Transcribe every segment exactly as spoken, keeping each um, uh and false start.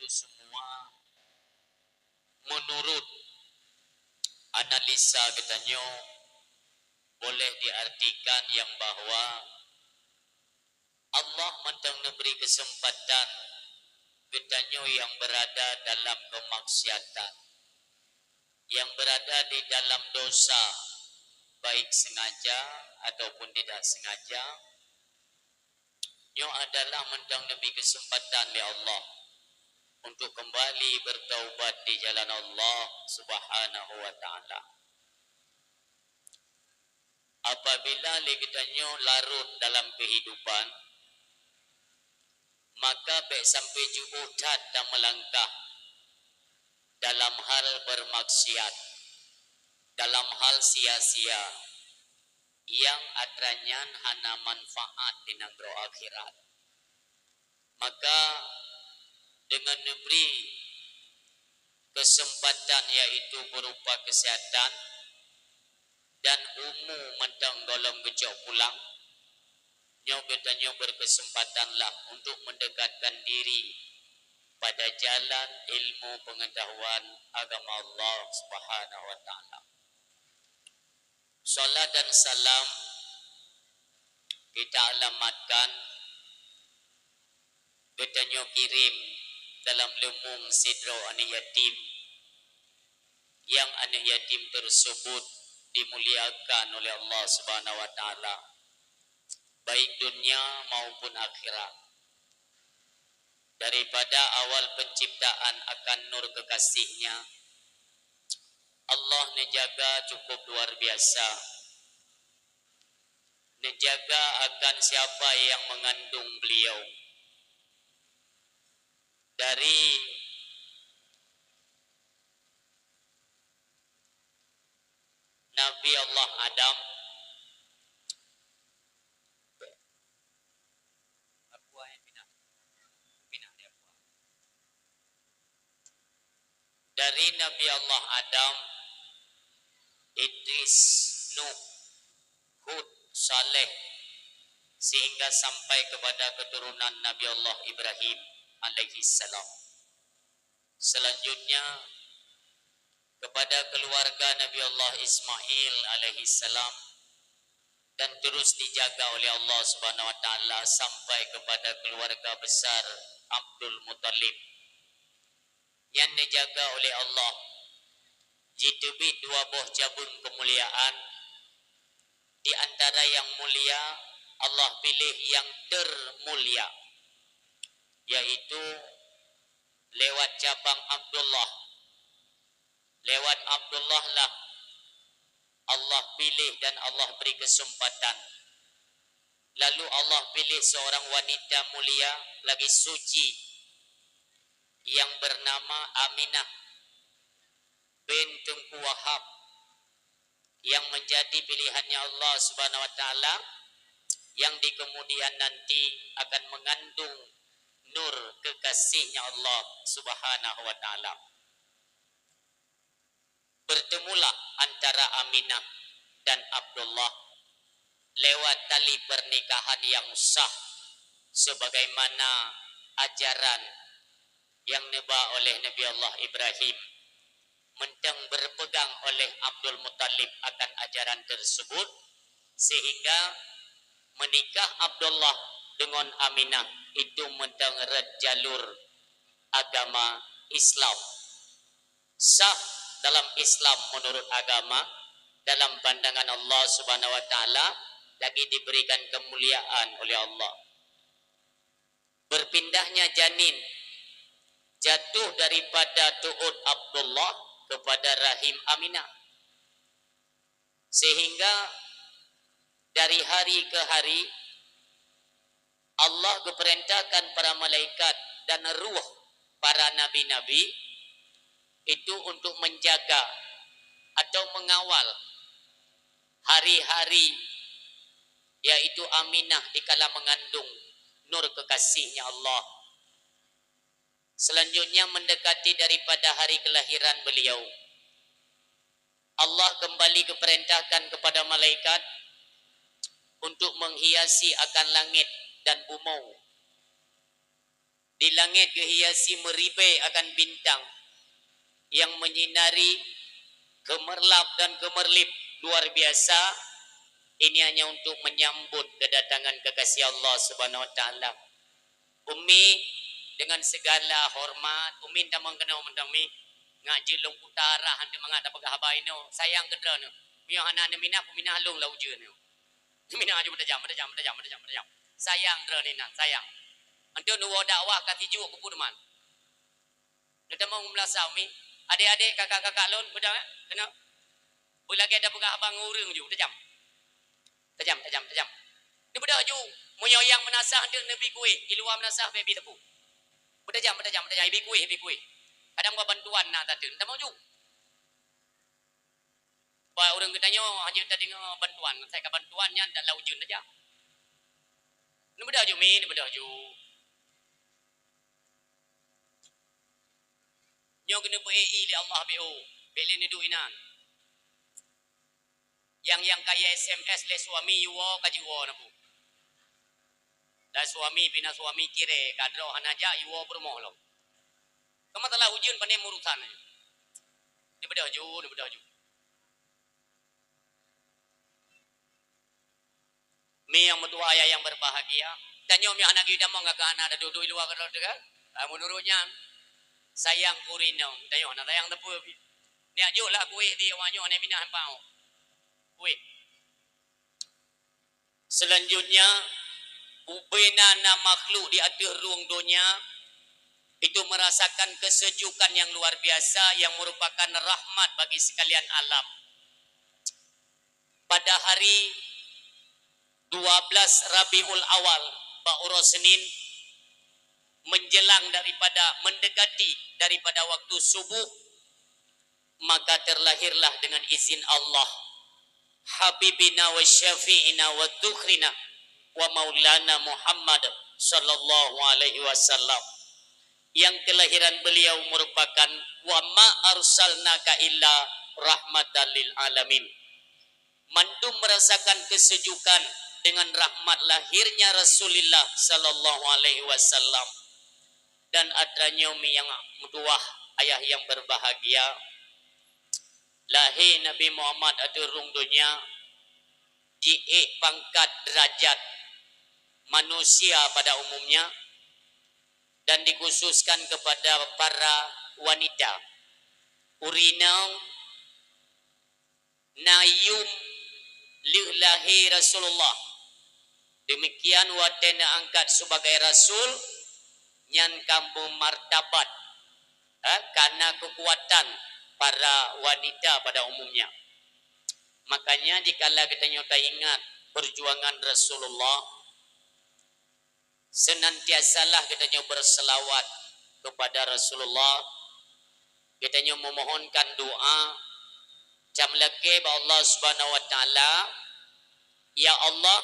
Itu semua menurut analisa geutanyoe boleh diartikan yang bahwa Allah mantong neubri keuseumpatan geutanyoe nyang beurada dalam keumaksiatan, nyang beurada di dalam dosa, baik sengaja ataupun tidak sengaja, nyoe adalah mantong neubri keuseumpatan lé Allah untuk keumbali beutaubat di jalan Allah Subhanahu wa Taala. Apabila lé geutanyoe larot dalam keuhidupan, maka bék sampoe jiôh that tameulangkah dalam hal beurmaksiat, dalam hal sia-sia, nyang atra nyan hana manfaat di nanggroe akhirat. Maka, deungon neubri keuseumpatan, yaitu beurupa keuseuhatan dan umu mantong gohlom geucok pulang, nyoe geutanyoe beukeuseumpatanlah untuk meundekatkan diri pada jalan ilmu peungeutahuan agama Allah Subhanahu wa Taala. Salat dan salam kita alamatkan, geutanyoe kirém dalam leumong sidroe aneuk yatim, nyang aneuk yatim teuseubut dimuliakan uleh Allah Subhanahu wa Taala, baik dunia maupun akhirat. Daripada awal penciptaan akan nur kekasih-Nya, Allah neujaga cukup luar biasa. Neujaga akan siapa nyang meungandong beliau. Dari Nabi Allah Adam, dari Nabi Allah Adam, Idris, Nuh, Hud, Saleh, sehingga sampai kepada keturunan Nabi Allah Ibrahim alaihissalam. Selanjutnya, kepada keluarga Nabi Allah Ismail alaihissalam, dan terus dijaga oleh Allah Subhanahu wa Taala sampai kepada keluarga besar Abdul Muttalib. Nyan neujaga oleh Allah, jiteubiet dua boh cabeueng keumuliaan, di antara nyang mulia Allah piléh nyang teurmulia, yaitu lewat cabang Abdullah. Lewat Abdullah lah Allah piléh dan Allah bri keuseumpatan. Lalu Allah piléh seorang wanita mulia lagi suci nyang beunama Aminah bint Teungku Wahab, nyang meunjadi pilihan-Nya Allah Subhanahu wa Taala, nyang di keumudian nanti akan meungandong nur kekasih-Nya Allah Subhanahu wa Taala. Bertemulah antara Aminah dan Abdullah lewat tali pernikahan yang sah, sebagaimana ajaran nyang neuba oleh Nabi Allah Ibrahim. Mantong berpegang oleh Abdul Muttalib akan ajaran tersebut, sehingga menikah Abdullah dengan Aminah itu mantong rot jalur agama Islam. Sah dalam Islam menurut agama, dalam pandangan Allah Subhanahu wa Taala, lagi diberikan kemuliaan oleh Allah. Berpindahnya janin jatuh daripada tuot Abdullah kepada rahim Aminah, sehingga dari hari ke hari Allah geupeurintahkan para malaikat dan ruh para nabi-nabi itu untuk menjaga atau mengawal hari-hari, yaitu Aminah dikala mengandung nur kekasihnya Allah. Selanjutnya mendekati daripada hari kelahiran beliau, Allah kembali geupeurintahkan kepada malaikat untuk menghiasi akan langit dan bumoe. Di langit geuhiasi meuribée akan bintang nyang menyinari keumeurlap dan keumeurlip luar biasa. Ini hanya untuk menyambut kedatangan kekasih Allah Subhanahu wa Taala. Umi, dengan segala hormat, Umi tamong keunoe mantong, Mi. Ngak jeuet lôn kuta rhah, hantom mangat tapeugah haba inoe. Sayang keu droeneuh. Meunyoe hana neuminah, peuminah lôn lam ujeuen nyoe. Neuminah aju meutajam, meutajam, meutajam, meutajam, meutajam. Sayang droeneuh inan, sayang. Hantom neuwoe dakwah ka sijuek keu peue teuma. Neutamong meunasah, Umi. Adék-adék, kakak-kakak lôn, beudôh, eh? Keunoe. Beulagée tapeugah haba ngon ureueng ju, tajam. Tajam, tajam, tajam. Neubeudôh ju. Meunyoe nyang meunasah deuh neubi kueh, i luwa meunasah bèk bi teupeu. Beutajam, beutajam, beutajam, ibi kueh, ibi kueh. Kadang bak bantuan na tateun, tamong ju. Bak ureueng geutanyoe hana tadeungoe bantuan, asai ka bantuan nyan dak lam ujeuen saja. Neubeudôh ju, Mi, neubeudôh ju. Nyoe keuneuk beu-ék lé Allah B O, bèk lé neuduek inan. Nyang, nyang ka i-S M S lé suami, iwoe ka jiwoe na bu. Dan suami pih na suami kirée, ka droe hana jak, iwoe peurumoh lom. Keu masalah ujeuen pané urusan. Neubeudôh ju, neubeudôh ju. Mi nyang meutuah ayah nyang berbahagia, tanyoe mi hana geuyue damong kakak na duek-duek i luwa keudroe teuh kan? Ah, meunurot nyan, sayang keu ureueng inong, tanyoe hana sayang teupeu pih. Neujak jok lah kueh di awak nyoe, hana minah empau. Kueh. Selanjutnya, bubena na makhluk di ateueh rhueng donya, itu merasakan kesejukan yang luar biasa yang merupakan rahmat bagi sekalian alam. Pada hari dua belas Rabiul Awal, bak uroe Senin, menjelang daripada, mendekati daripada waktu subuh, maka terlahirlah dengan izin Allah, Habibina wa Syafi'ina wa Dzukhrina wa Maulana Muhammad sallallahu alaihi wasallam, yang kelahiran beliau merupakan, "Wa ma arsalnaka illa rahmatan lil alamin." Mandum merasakan kesejukan dengan rahmat lahirnya Rasulullah sallallahu alaihi wasallam. Dan atra nyoe mi nyang meutuah ayah yang berbahagia, lahé Nabi Muhammad ateueh rhueng donya, jiék pangkat derajat manusia pada umumnya, dan dikhususkan kepada para wanita. Ureueng inong na yum lheueh lahé Rasulullah. Demikian watée neuangkat sebagai rasul, nyan ka beumartabat, eh, kana keukuatan para wanita pada umumnya. Makanya, jikala geutanyoe taingat perjuangan Rasulullah, senantiasalah geutanyoe berselawat kepada Rasulullah, geutanyoe memohonkan doa, cam lakée bak Allah Subhanahu wa Taala, "Ya Allah,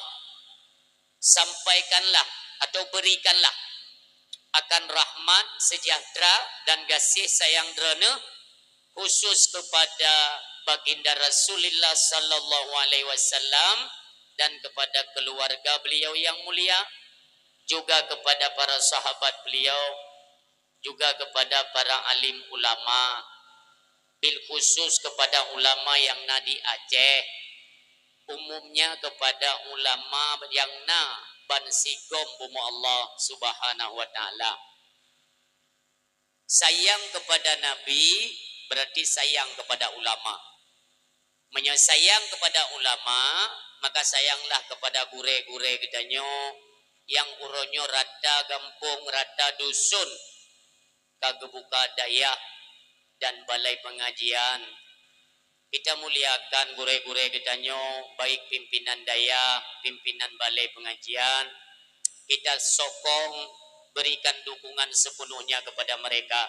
sampaikanlah atau berikanlah akan rahmat, sejahtera, dan gaséh sayang Droeneueh khusus kepada Baginda Rasulullah sallallahu alaihi wasallam dan kepada keluarga beliau yang mulia, juga kepada para sahabat beliau, juga kepada para alim ulama, bil khusus kepada ulama yang na di Aceh, umumnya kepada ulama yang na ban sigom bumoe Allah Subhanahu wa Taala." Sayang kepada Nabi berarti sayang kepada ulama. Meunyoe sayang kepada ulama, maka sayanglah kepada gurée-gurée geutanyoe nyang uroe nyoe rata gampông, rata dusun ka geubuka dayah dan balai pengajian. Kita muliakan gurée-gurée geutanyoe, baik pimpinan dayah, pimpinan balai pengajian. Kita sokong, berikan dukungan sepenuhnya kepada mereka.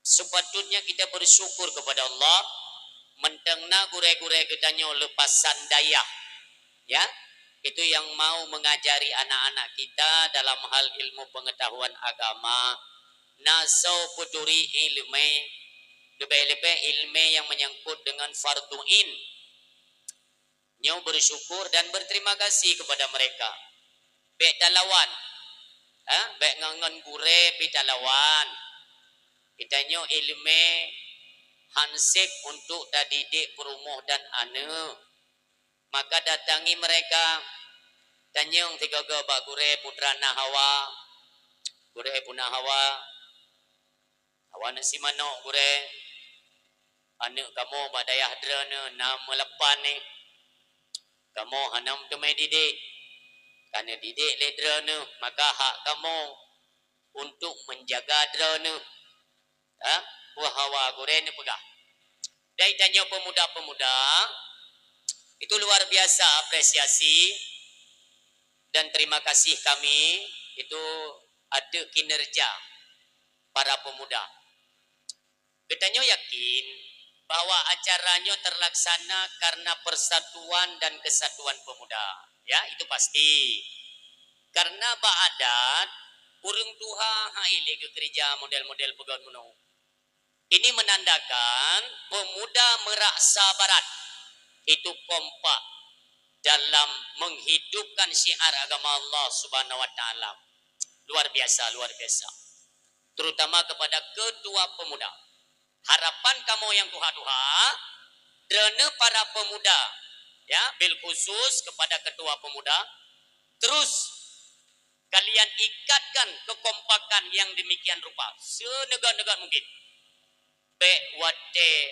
Sepatutnya kita bersyukur kepada Allah, mantong na gurée-gurée geutanyoe leupasan dayah, ya, itu yang mau mengajari anak-anak kita dalam hal ilmu pengetahuan agama, na soe peuturi iéleumé, leubeh-leubeh iéleumé yang menyangkut dengan fardhu ain. Nyoe bersyukur dan berterima kasih kepada mereka. Bèk talawan. Ha? Bék ngon-ngon gurée pih talawan. Geutanyoe iéleumé hanseb untuk tadidik peurumoh dan aneuëk. Maka datangi mereka, tanyong sigoe-goe bak gurée putra na hawa, gurée puna hawa, hawa na si manok gurée, aneuëk kamoe bak dayah droeneueh na meulapan nyoe, kamoe hana meuteumé didik, ka neudidik lé droeneueh, maka hak kamoe untuk menjaga droeneueh. Ha? Buah hawa gurée neupeugah. Dari tanyoe pemuda-pemuda, itu luar biasa apresiasi dan terima kasih kami itu ateueh kinerja para pemuda. Geutanyoe yakin bahwa acara nyoe terlaksana karena persatuan dan kesatuan pemuda. Ya, itu pasti. Karena bak adat, ureuëng tuha hai lé geukeurija model-model peugét meunoe. Ini menandakan pemuda merak sabaran itu kompak dalam menghidupkan syiar agama Allah Subhanahu wa Taala. Luar biasa, luar biasa. Terutama kepada ketua pemuda. Harapan kamoe nyang tuha-tuha, droeneueh para pemuda, ya, bil khusus kepada ketua pemuda, terus kalian ikatkan kekompakan yang demikian rupa, seuneugot-neugot mungkin. Bék watée,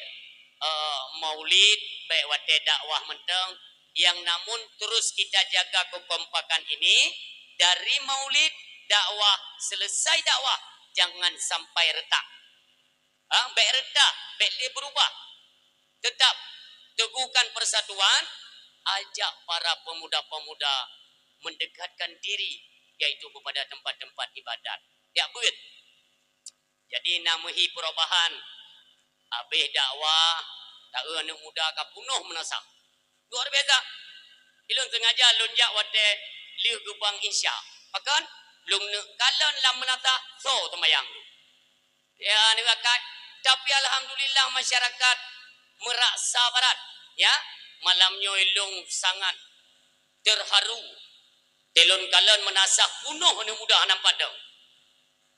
eh, maulid, bék watée dakwah mantong, yang namun terus kita jaga kekompakan ini dari maulid, dakwah, selesai dakwah, jangan sampai retak. Ha, bék retak, bék lé berubah. Tetap teguhkan persatuan, ajak para pemuda-pemuda mendekatkan diri, yaitu kepada tempat-tempat ibadat. Jak beuet. Jadi na meuhi perubahan. Habéh dakwah, taeu aneuëk muda ka punoh meunasah. Luar biasa. Ilôn sengaja lôn jak watée lheueh geubang Isya. Pakon? Lôn neuk kalon lam meunasah, so teumayang. Ya, nyoe rakat. Tapi alhamdulillah masyarakat merak sabaran. Ya, malam nyoe ilôn sangat terharu. Teulon kalon meunasah punoh aneuëk muda hana padang.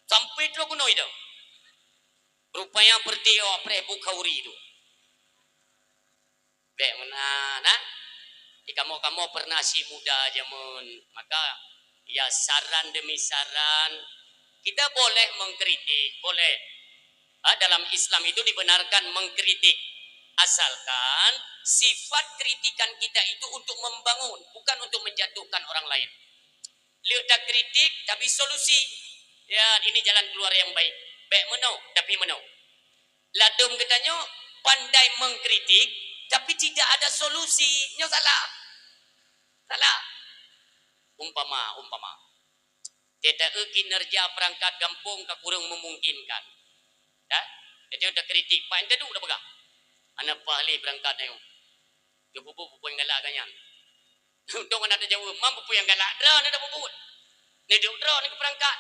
Sampai trok keunoe idong. Rupanya berarti awak preh Bukhauri tu. Bék meunan, nah. Di kamoe-kamoe pernah si muda jameun, maka ya saran demi saran, kita boleh mengkritik, boleh. Ha, dalam Islam itu dibenarkan mengkritik, asalkan sifat kritikan kita itu untuk membangun, bukan untuk menjatuhkan orang lain. Lé takritik, tapi solusi. Ya, ini jalan keluar yang baik. Bék meunoe, tapi meunoe. Ladom geutanyoe pandai mengkritik, tapi tidak ada solusi. Nyoe salah. Salah. Umpama, umpama. Teuta kinerja perangkat gampông ka kurang memungkinkan. Dah? Jadi takritik, Pak Ente duek dah peugah. Aneuk pah lé perangkat nyoe. Dia pupuk-pupuk yang galak kan nyan. Untung hana tajaweueb, "Mam, peue nyang galak droeneuh tapubuet? Neuduek droeneuh keu peurangkat."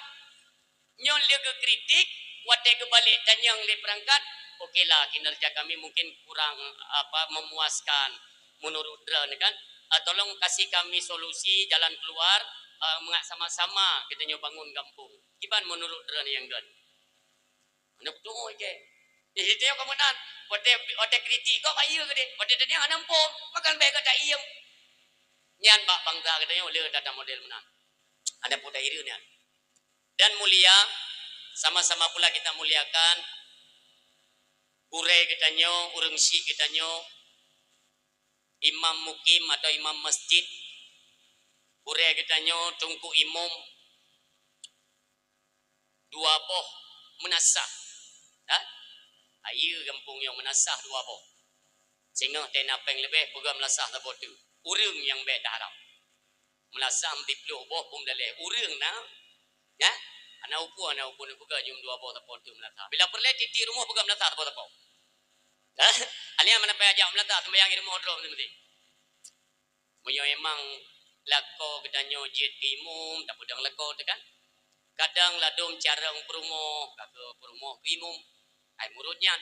Nyoe lé geukritik, watée geubalek tanyong lé peurangkat, "Okelah, kinerja kami mungkin kurang, apa, memuaskan menurut droeneuh kan? Ah, tolong kasih kami solusi, jalan keluar, ah, mangat sama-sama geutanyoe bangun gampông. Kiban menurut droeneuh nyang gét?" Hana peutuho ikei. Di situ ka meunan. Watée, watée kritik kok ka ié geude. Watée tanyong hana muphom, maka leubeh gata iem. Nyan bak bansa geutanyoe le that model meunan. Ada peue tahireuen nyan. Dan mulia, sama-sama pula kita muliakan gurée geutanyoe, ureuëng syik geutanyoe, imam mukim atau imam masjid, gurée geutanyoe, teungku imum, dua boh meunasah. Ha? Ayeue gampông nyoe meunasah dua boh. Singoh tena péng leubeh peugah meunasah saboh teuk. Ureuëng nyang bék taharab. Meunasah meuploh boh pun daleh. Ureuëng na, ya? Hana upu, hana upu neupeugah jeuem dua boh saboh teuk meunasah. Bila peureulée tiep-tiep rumoh peugah meunasah saboh-saboh. Ha? Alèh mana payah jak meunasah, seumayang di rumoh droe meusti. Meunyoe emang lakoe geutanyoe jeuet keu imum, tapeudong lakoe teuh kan. Kadang ladôm carông peurumoh, ka keu peurumoh keu imum. Hai murot nyan.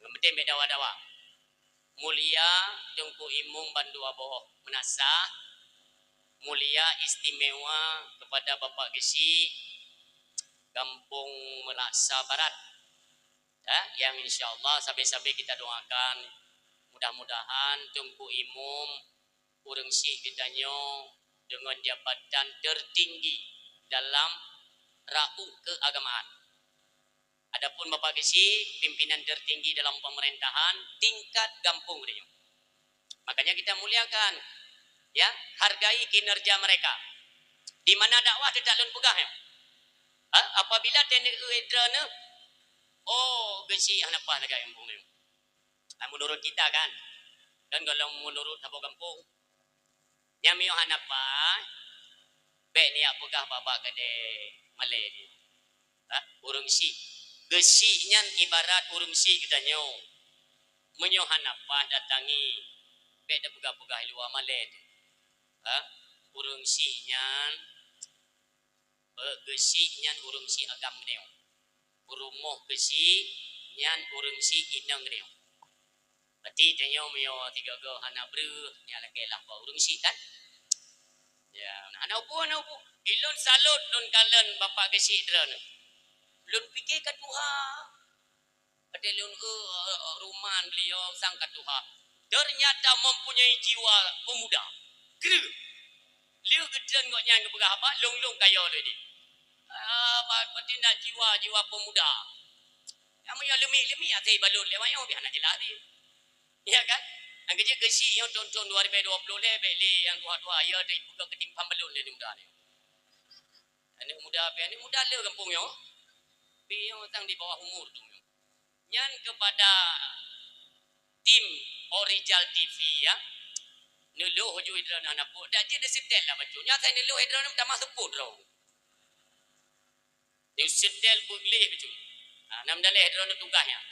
Ngon meutem bék dawa-dawa. Mulia teungku imum bandua boh meunasah. mulia istimewa kepada Bapak Geuchik Gampông Meulaksa Barat, ya, yang insya Allah sabe-sabe kita doakan, mudah-mudahan Teungku Imum ureuëng syik geutanyoe deungon jabatan tertinggi dalam raut keagamaan. Adapun Bapak Geuchik, pimpinan tertinggi dalam pemerintahan tingkat gampông geutanyoe. Makanya kita muliakan, ya, hargai kinerja mereka. Di mana dakwah, teutap lôn peugah, ya. Ha? Apabila teuneuk eu droeneuh, oh, Geuchik hana paih lagée gampông nyoe. Ha, menurut kita kan. Dan kalau menurut saboh gampông, nyang miyueb hana paih, bék neujak peugah bak-bak keudée malée nyoe. Ha? Ureuëng syik. Geuchik nyan ibarat ureuëng syik geutanyoe. Meunyoe hana paih datangi, bék tapeugah-peugah i luwa malée teuh. Ha? Ureuëng syik nyan, eh, geuchik nyan ureuëng syik agam geutanyoe. Peurumoh geuchik nyan ureuëng syik inong geutanyoe. Berarti tanyoe meunyoe tiga-tiga hana breuh, nyan lakée lah bak ureuëng syik kan? Ya, hana upu, hana upu. Ilôn salut lôn kalon Bapak Geuchik droeneuh. Lôn pike ka tuha. Watée lôn eu, eh, ruman beliau sang ka tuha. Ternyata mempunyai jiwa pemuda. Kreueh. Lheueh geutreun gobnyan geupeugah haba, lôn-lôn kayô lé di. Ah, ba-, berarti na jiwa, jiwa pemuda. Nyang meunyoe leumiek-leumiek asai balot lé wayang, pih hana jeulaih di. Ya kan? Nyang keuh jeuet geuchik nyoe thon-thon dua ribu dua puluh lé, bék lé nyang tuha-tuha, ya, teupeugah keutimpan balot lé muda nyoe. Aneuk muda pih, aneuk muda le gampông nyoe. Pih nyoe tang di bawah umur tu nyoe. Nyan kepada tim Orijal T V, ya. Neulôh ju droeneuh hana pok, dak jeuet neuseutét lah bacut. Nyan asai neulôh droeneuh tamah seupôt droe. Neuseutét beugleh bacut. Ha, na meudaléh droeneuh tugaih nyan.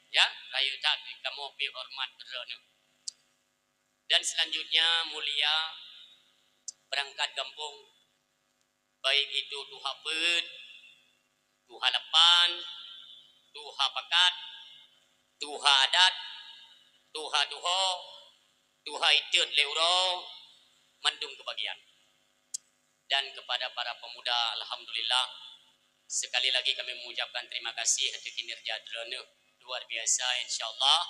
Ya, rayeuk that kamoe pih horeumat droeneuh. Dan selanjutnya, mulia perangkat gampông, baik itu tuha peuet, tuha lapan, tuha pakat, tuha adat, tuha tuho, tuha itot lé uroe, mandum keubagian. Dan kepada para pemuda, alhamdulillah, sekali lagi kami mengucapkan terima kasih atas kinerja droeneuh luar biasa. Insya Allah,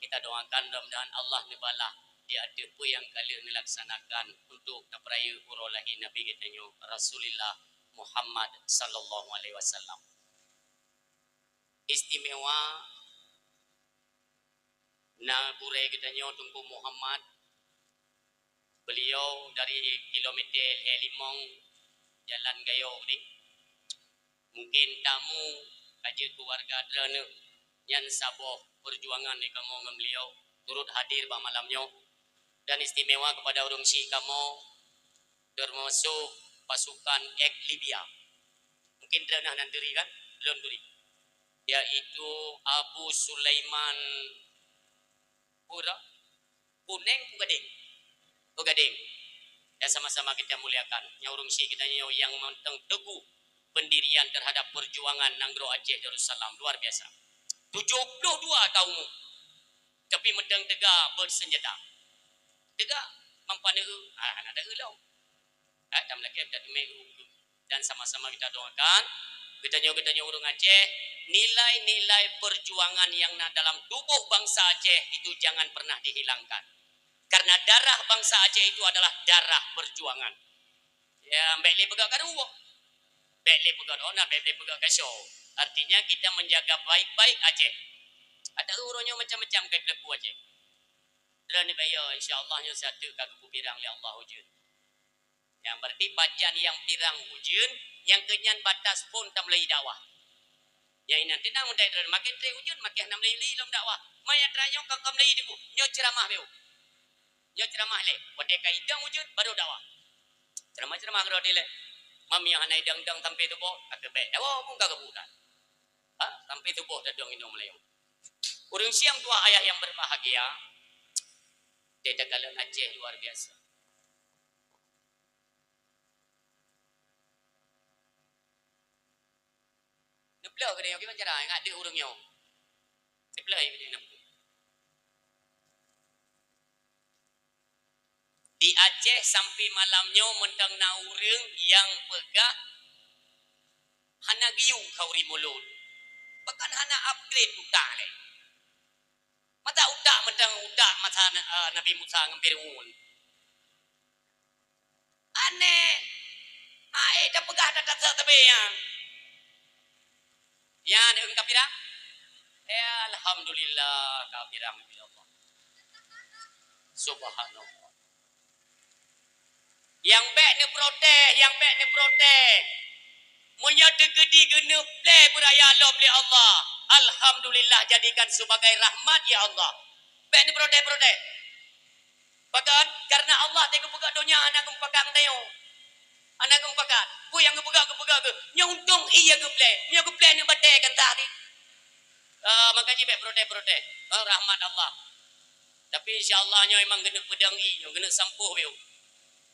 kita doakan mudah-mudahan Allah neubalah di ateueh peue nyang ka lheueh neulaksanakan untuk tapeurayeuk uroe lahé Nabi geutanyoe, Rasulullah Muhammad sallallahu alaihi wasallam. Istimewa na gurée geutanyoe Teungku Muhammad, beliau dari kilometer lhée limong jalan Gayo ni. Mungkin tamu ka jeuet keuluwarga droeneuh, nyan saboh peujuangan di kamoe ngon beliau turut hadir bak malam nyoe. Dan istimewa kepada ureuëng syik kamoe, termasuk pasukan ex Libya. Mungkin droeneuh hana turi kan? Lôn turi. Yaitu Abu Sulaiman Pura, Kuneng, Peue Gadeng. Peue Gadeng. Dan sama-sama kita muliakan. Nyang ureuëng syik geutanyoe nyang mantong teguh pendirian terhadap perjuangan nanggroe Aceh Darussalam. Luar biasa. Tujuh puluh dua tahun umur. Tapi mantong teuga bersenjata. Teuga, mampan eu, ah, hana ada eu lom. Eh, dan lagi ada demi eu. Dan sama-sama kita doakan, geutanyoe, geutanyoe ureuëng Aceh, nilai-nilai perjuangan yang na dalam tubuh bangsa Aceh itu jangan pernah dihilangkan. Karena darah bangsa Aceh itu adalah darah perjuangan. Ya, bék lé peugah karu. Bék lé peugah dona, bék lé peugah kaso. Artinya kita menjaga baik-baik Aceh. Ada ureuëng nyoe macam-macam kai pelaku Aceh. Dan dibayar, insya Allah, nyoe satu ka geupubirang lé Allah ujeuen. Nyang berarti pajan nyang pirang ujeuen, nyang keunyan batas phon tamulai dakwah. Nyang inan teunang meutai droe, makin treb ujeuen, makin hana mulai lé lom dakwah. Maya teranyoe ka, ka mulai dibu, nyoe ceramah beu. Nyoe ceramah lé, watée ka idong ujeuen, baru dakwah. Ceramah-ceramah keudroe dilée. Mam nyang hana idong-dong sampai tuboh, ka keubek dakwah pun ka keubukan. Ha? Sampai tuboh tadong inong meulayeue. Ureuëng siang tuha ayah yang berbahagia, teuka lôn Aceh luar biasa. Neuplôh keudeh nyoe kiban cara, ingat deuh ureuëng nyoe. Neuplôh keudeh nyoe. Di Aceh sampai malam nyoe mantong na ureuëng nyang peugah hana geuyue khauri mulod, bahkan hana upgrade utak lé. Mata utak mantong utak masa, eh, Nabi Musa ngon Fir'aun. Aneh. Hai, tapeugah that-that sabe nyan. Nyan ureuëng kafirah? Ya, alhamdulillah, kafirah, ya Allah. Subhanallah. Nyang bék neuprotes, nyang bék neuprotes. Meunyoe teukeudi geuneuk plé beuraya lom lé Allah, alhamdulillah, jadikan sebagai rahmat, ya Allah. Bék neuprotes-protes. Pakon? Karena Allah teuka geupeugah donya hana geumupakat ngon tanyoe. Hana geumupakat. Peue nyang geupeugah, geupeugah geuh. Nyoe untông ie geuplé. Nyoe geuplé nyoe batée kan tadi. Ah, maka jih bék protes-protes. Ah, rahmat Allah. Tapi insya Allah nyoe memang keuneuk peudong ie, nyoe keuneuk sampôh beu.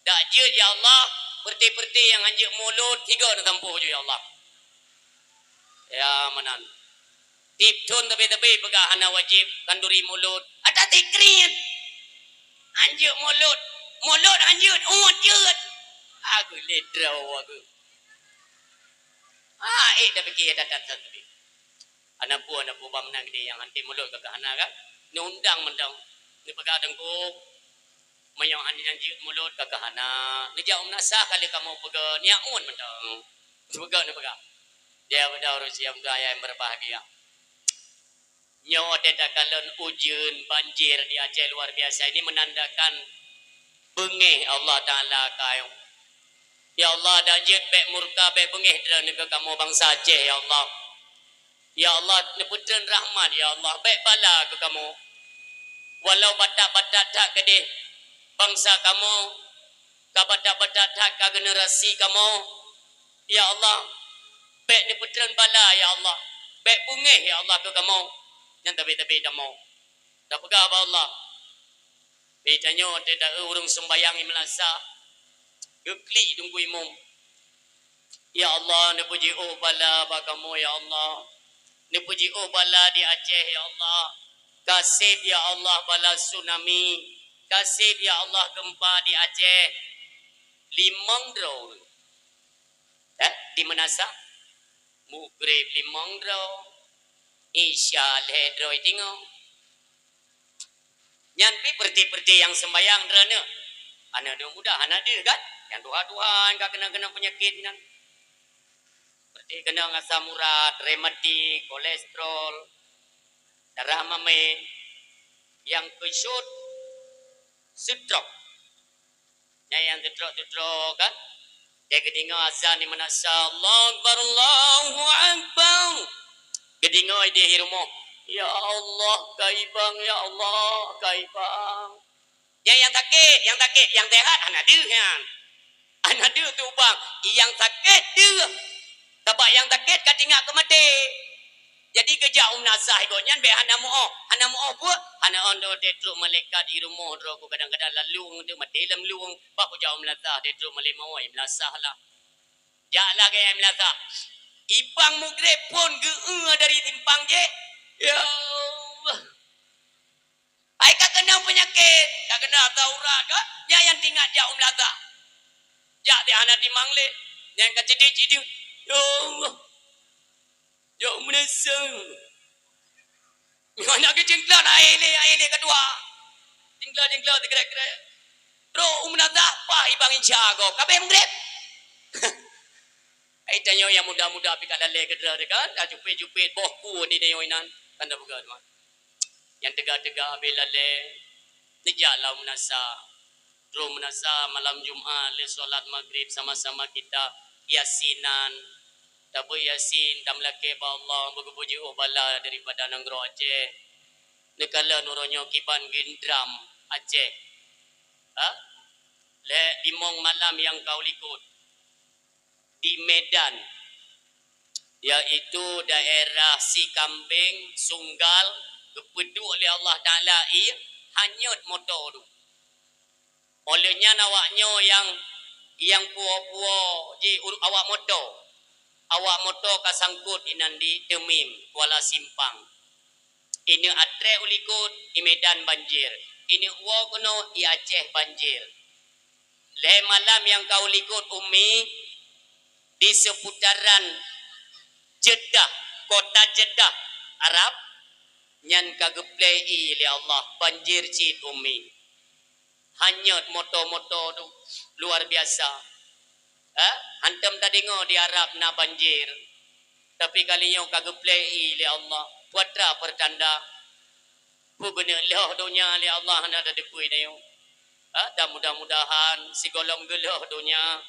Dak jeuet ya Allah, peureuté-peureuté nyang hanjeuet mulod tiga na sampôh jeuet ya Allah. Ya meunan. Tiep thon tabe-tabe peugah hana wajéb khanduri mulod. Ada tikrit. Hanjeuet mulod. Mulod hanjeuet, uet jeuet. Aku lé droe aku. Ah, eh, dah fikir dah, dah, dah, dah. Aneuk buah, aneuk buah bak meunan geude nyang hanté mulod ka keuhana kan? Neuundang mantong. Neupeugah teungku, meunyoe hana jeuet mulod ka keuhana. Neujak u meunasah kali kamoe peugah, nyak un mantong. Neupeugah, neupeugah. Dia beudôh ureuëng siam tu ayah yang berbahagia. Nyoe watée takalon ujeuen banjir di Aceh luar biasa ini menandakan beungéh Allah Taala ka ayong. Ya Allah, dak jeuet bék murka, bék beungéh Droeneuh keu kamoe bansa Aceh, ya Allah. Ya Allah, neupeutreun rahmat, ya Allah, bék bala keu kamoe. Walau batat-batat that keudeh bansa kamoe, ka batat-batat that ka generasi kamoe, ya Allah, bék neupeutreun bala, ya Allah, bék beungéh, ya Allah, keu kamoe, nyang tabe-tabe kamoe. Tapeugah bak Allah, Bak tanyoe watée ta-eu ureuëng seumbahyang i meulasah, geuklik teungku imum. Ya Allah, neupeujiôh bala bak kamoe, ya Allah. Neupeujiôh bala di Aceh, ya Allah. Kaseb, ya Allah, bala tsunami. Kaseb, ya Allah, geumpa di Aceh. Limong droe ureuëng. Eh, di meunasah? Mugreb limong droe. Isya lhée droe teungoh. Nyan pih peureuté-peureuté nyang seumbahyang droeneuh. Aneuk-aneuk muda hana deuh kan? Nyang tuha-tuha nyang ka keunong-keunong peunyakét nyan. Peureuté keunong asam urat, rematik, kolesterol, darah mamé, nyang keusut, stroke. Nyan nyang teutrok-teutrok kan? Dia geudeungoe azan di meunasah, "Allahu Akbar, Allahu Akbar." Geudeungoe idéh i rumoh, "Ya Allah, kaibang, ya Allah, kaibang." Nyan nyang sakét, nyang sakét, nyang sehat hana deuh nyan. Hana deuh tubang, nyang sakét deuh. Sabab nyang sakét ka teuingat keu maté. Jadi geujak u meunasah gobnyan bék hana meu'oh. Hana meu'oh peue? Hana 'oh droe trok malaikat i rumoh droe ku kadang-kadang lalong teuk maté lam lueng. Bah kujak u meunasah trok malaikat meu'oh i meunasah lah. Jak lagée i meunasah. Ipang mugreb phon geu-eu dari simpang jih. Ya Allah. Ai ka keunong peunyakét, ka keunong asam urat kan? Nyan nyang teuingat jak u meunasah. Jak di hana timang lé. Nyang ka cedit-cedit. Ya Allah. Jak u meunasah. Nyoe na geucingkla na aé lé, aé lé keudua. Cingkla-cingkla teugrek-grek. Trok u meunasah pah ibang insya gob. Ka abéh mugreb. Ai tanyoe nyang muda-muda pih ka lalée keudroe kan? Ka jupét-jupét boh ku di tanyoe inan. Kan tapeugah teuma. Nyang teuga-teuga abéh lalée, neujak lam meunasah. Trok meunasah malam Jumat lé solat Magrib sama-sama kita Yasinan. Tabeuet Yasin, tameulakée bak Allah, beugeupeujiôh bala daripada nanggroe Aceh. Neukalon uroe nyoe kiban gendram Aceh. Ha? Lhée limong malam nyang ka u likot. Di Medan, yaitu daerah Sikambeng, Sunggal, geupeuduek lé Allah Taala ié hanyot moto tu. Óh lheueh nyan awak nyoe nyang, nyang puwoe-puwoe jih awak moto. Awak moto ka sangkot inan di Teumim, Kuala Simpang. Ineuk atrée u likot, i Medan banjir. Ineuk woe keunoe, i Aceh banjir. Lhée malam nyang ka u likot Ummi di seputaran Jeddah, kota Jeddah, Arab, nyan ka geuplei ié lé Allah, banjir cit Ummi. Hanyot moto-moto tu luar biasa. Eh, hantom tadeungoe di Arab na banjir. Tapi kali nyoe ka geuplei ié lé Allah. Peue atra peurtanda? Peue geuneuk lheueh donya lé Allah hana tateupeue tanyoe. Ha, dan mudah-mudahan sigohlom geulheueh donya,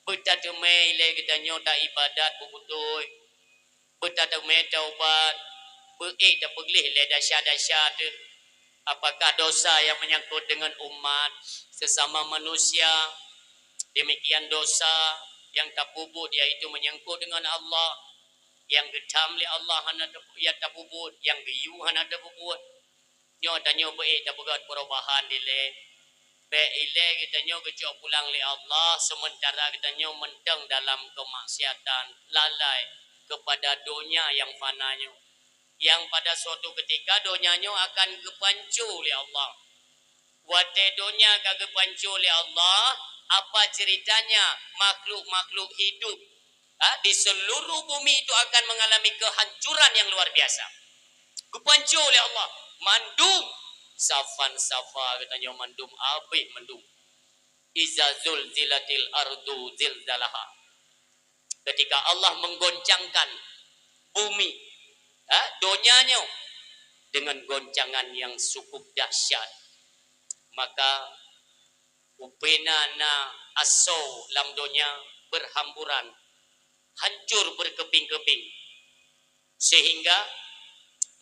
beutateumé ilée geutanyoe taibadat beubeutôi, beutateumé taubat, beuék tapeugleh lé desya-desya teuh. Apakah dosa nyang meunyangkot deungon umat sesama manusia, demikian dosa nyang tapeubuet, yaitu meunyangkot deungon Allah, nyang geutham lé Allah hana ta-, nyang tapeubuet, nyang geuyue hana tapeubuet. Nyoe tanyoe beuék tapeugét peurubahan dilée. Bék ilée geutanyoe geucok pulang lé Allah, seumeuntara geutanyoe mantong dalam keumaksiatan, lalai keupada donya nyang fana nyoe. Nyang pada suatu keutika donya nyoe akan geupanco lé Allah. Watée donya ka geupanco lé Allah, apa ceuritanya makhluk-makhluk hidup, ha, di seluruh bumi itu akan mengalami kehancuran yang luar biasa. Geupanco lé Allah, mandum safan-safa geutanyoe mandum abéh mandum. Iza zulzilatil ardu zilzalaha. Ketika Allah menggoncangkan bumi, ha, donya nyoe dengan goncangan yang cukup dahsyat, maka ubena na asoe lam donya berhamburan, hancur berkeping-keping, sehingga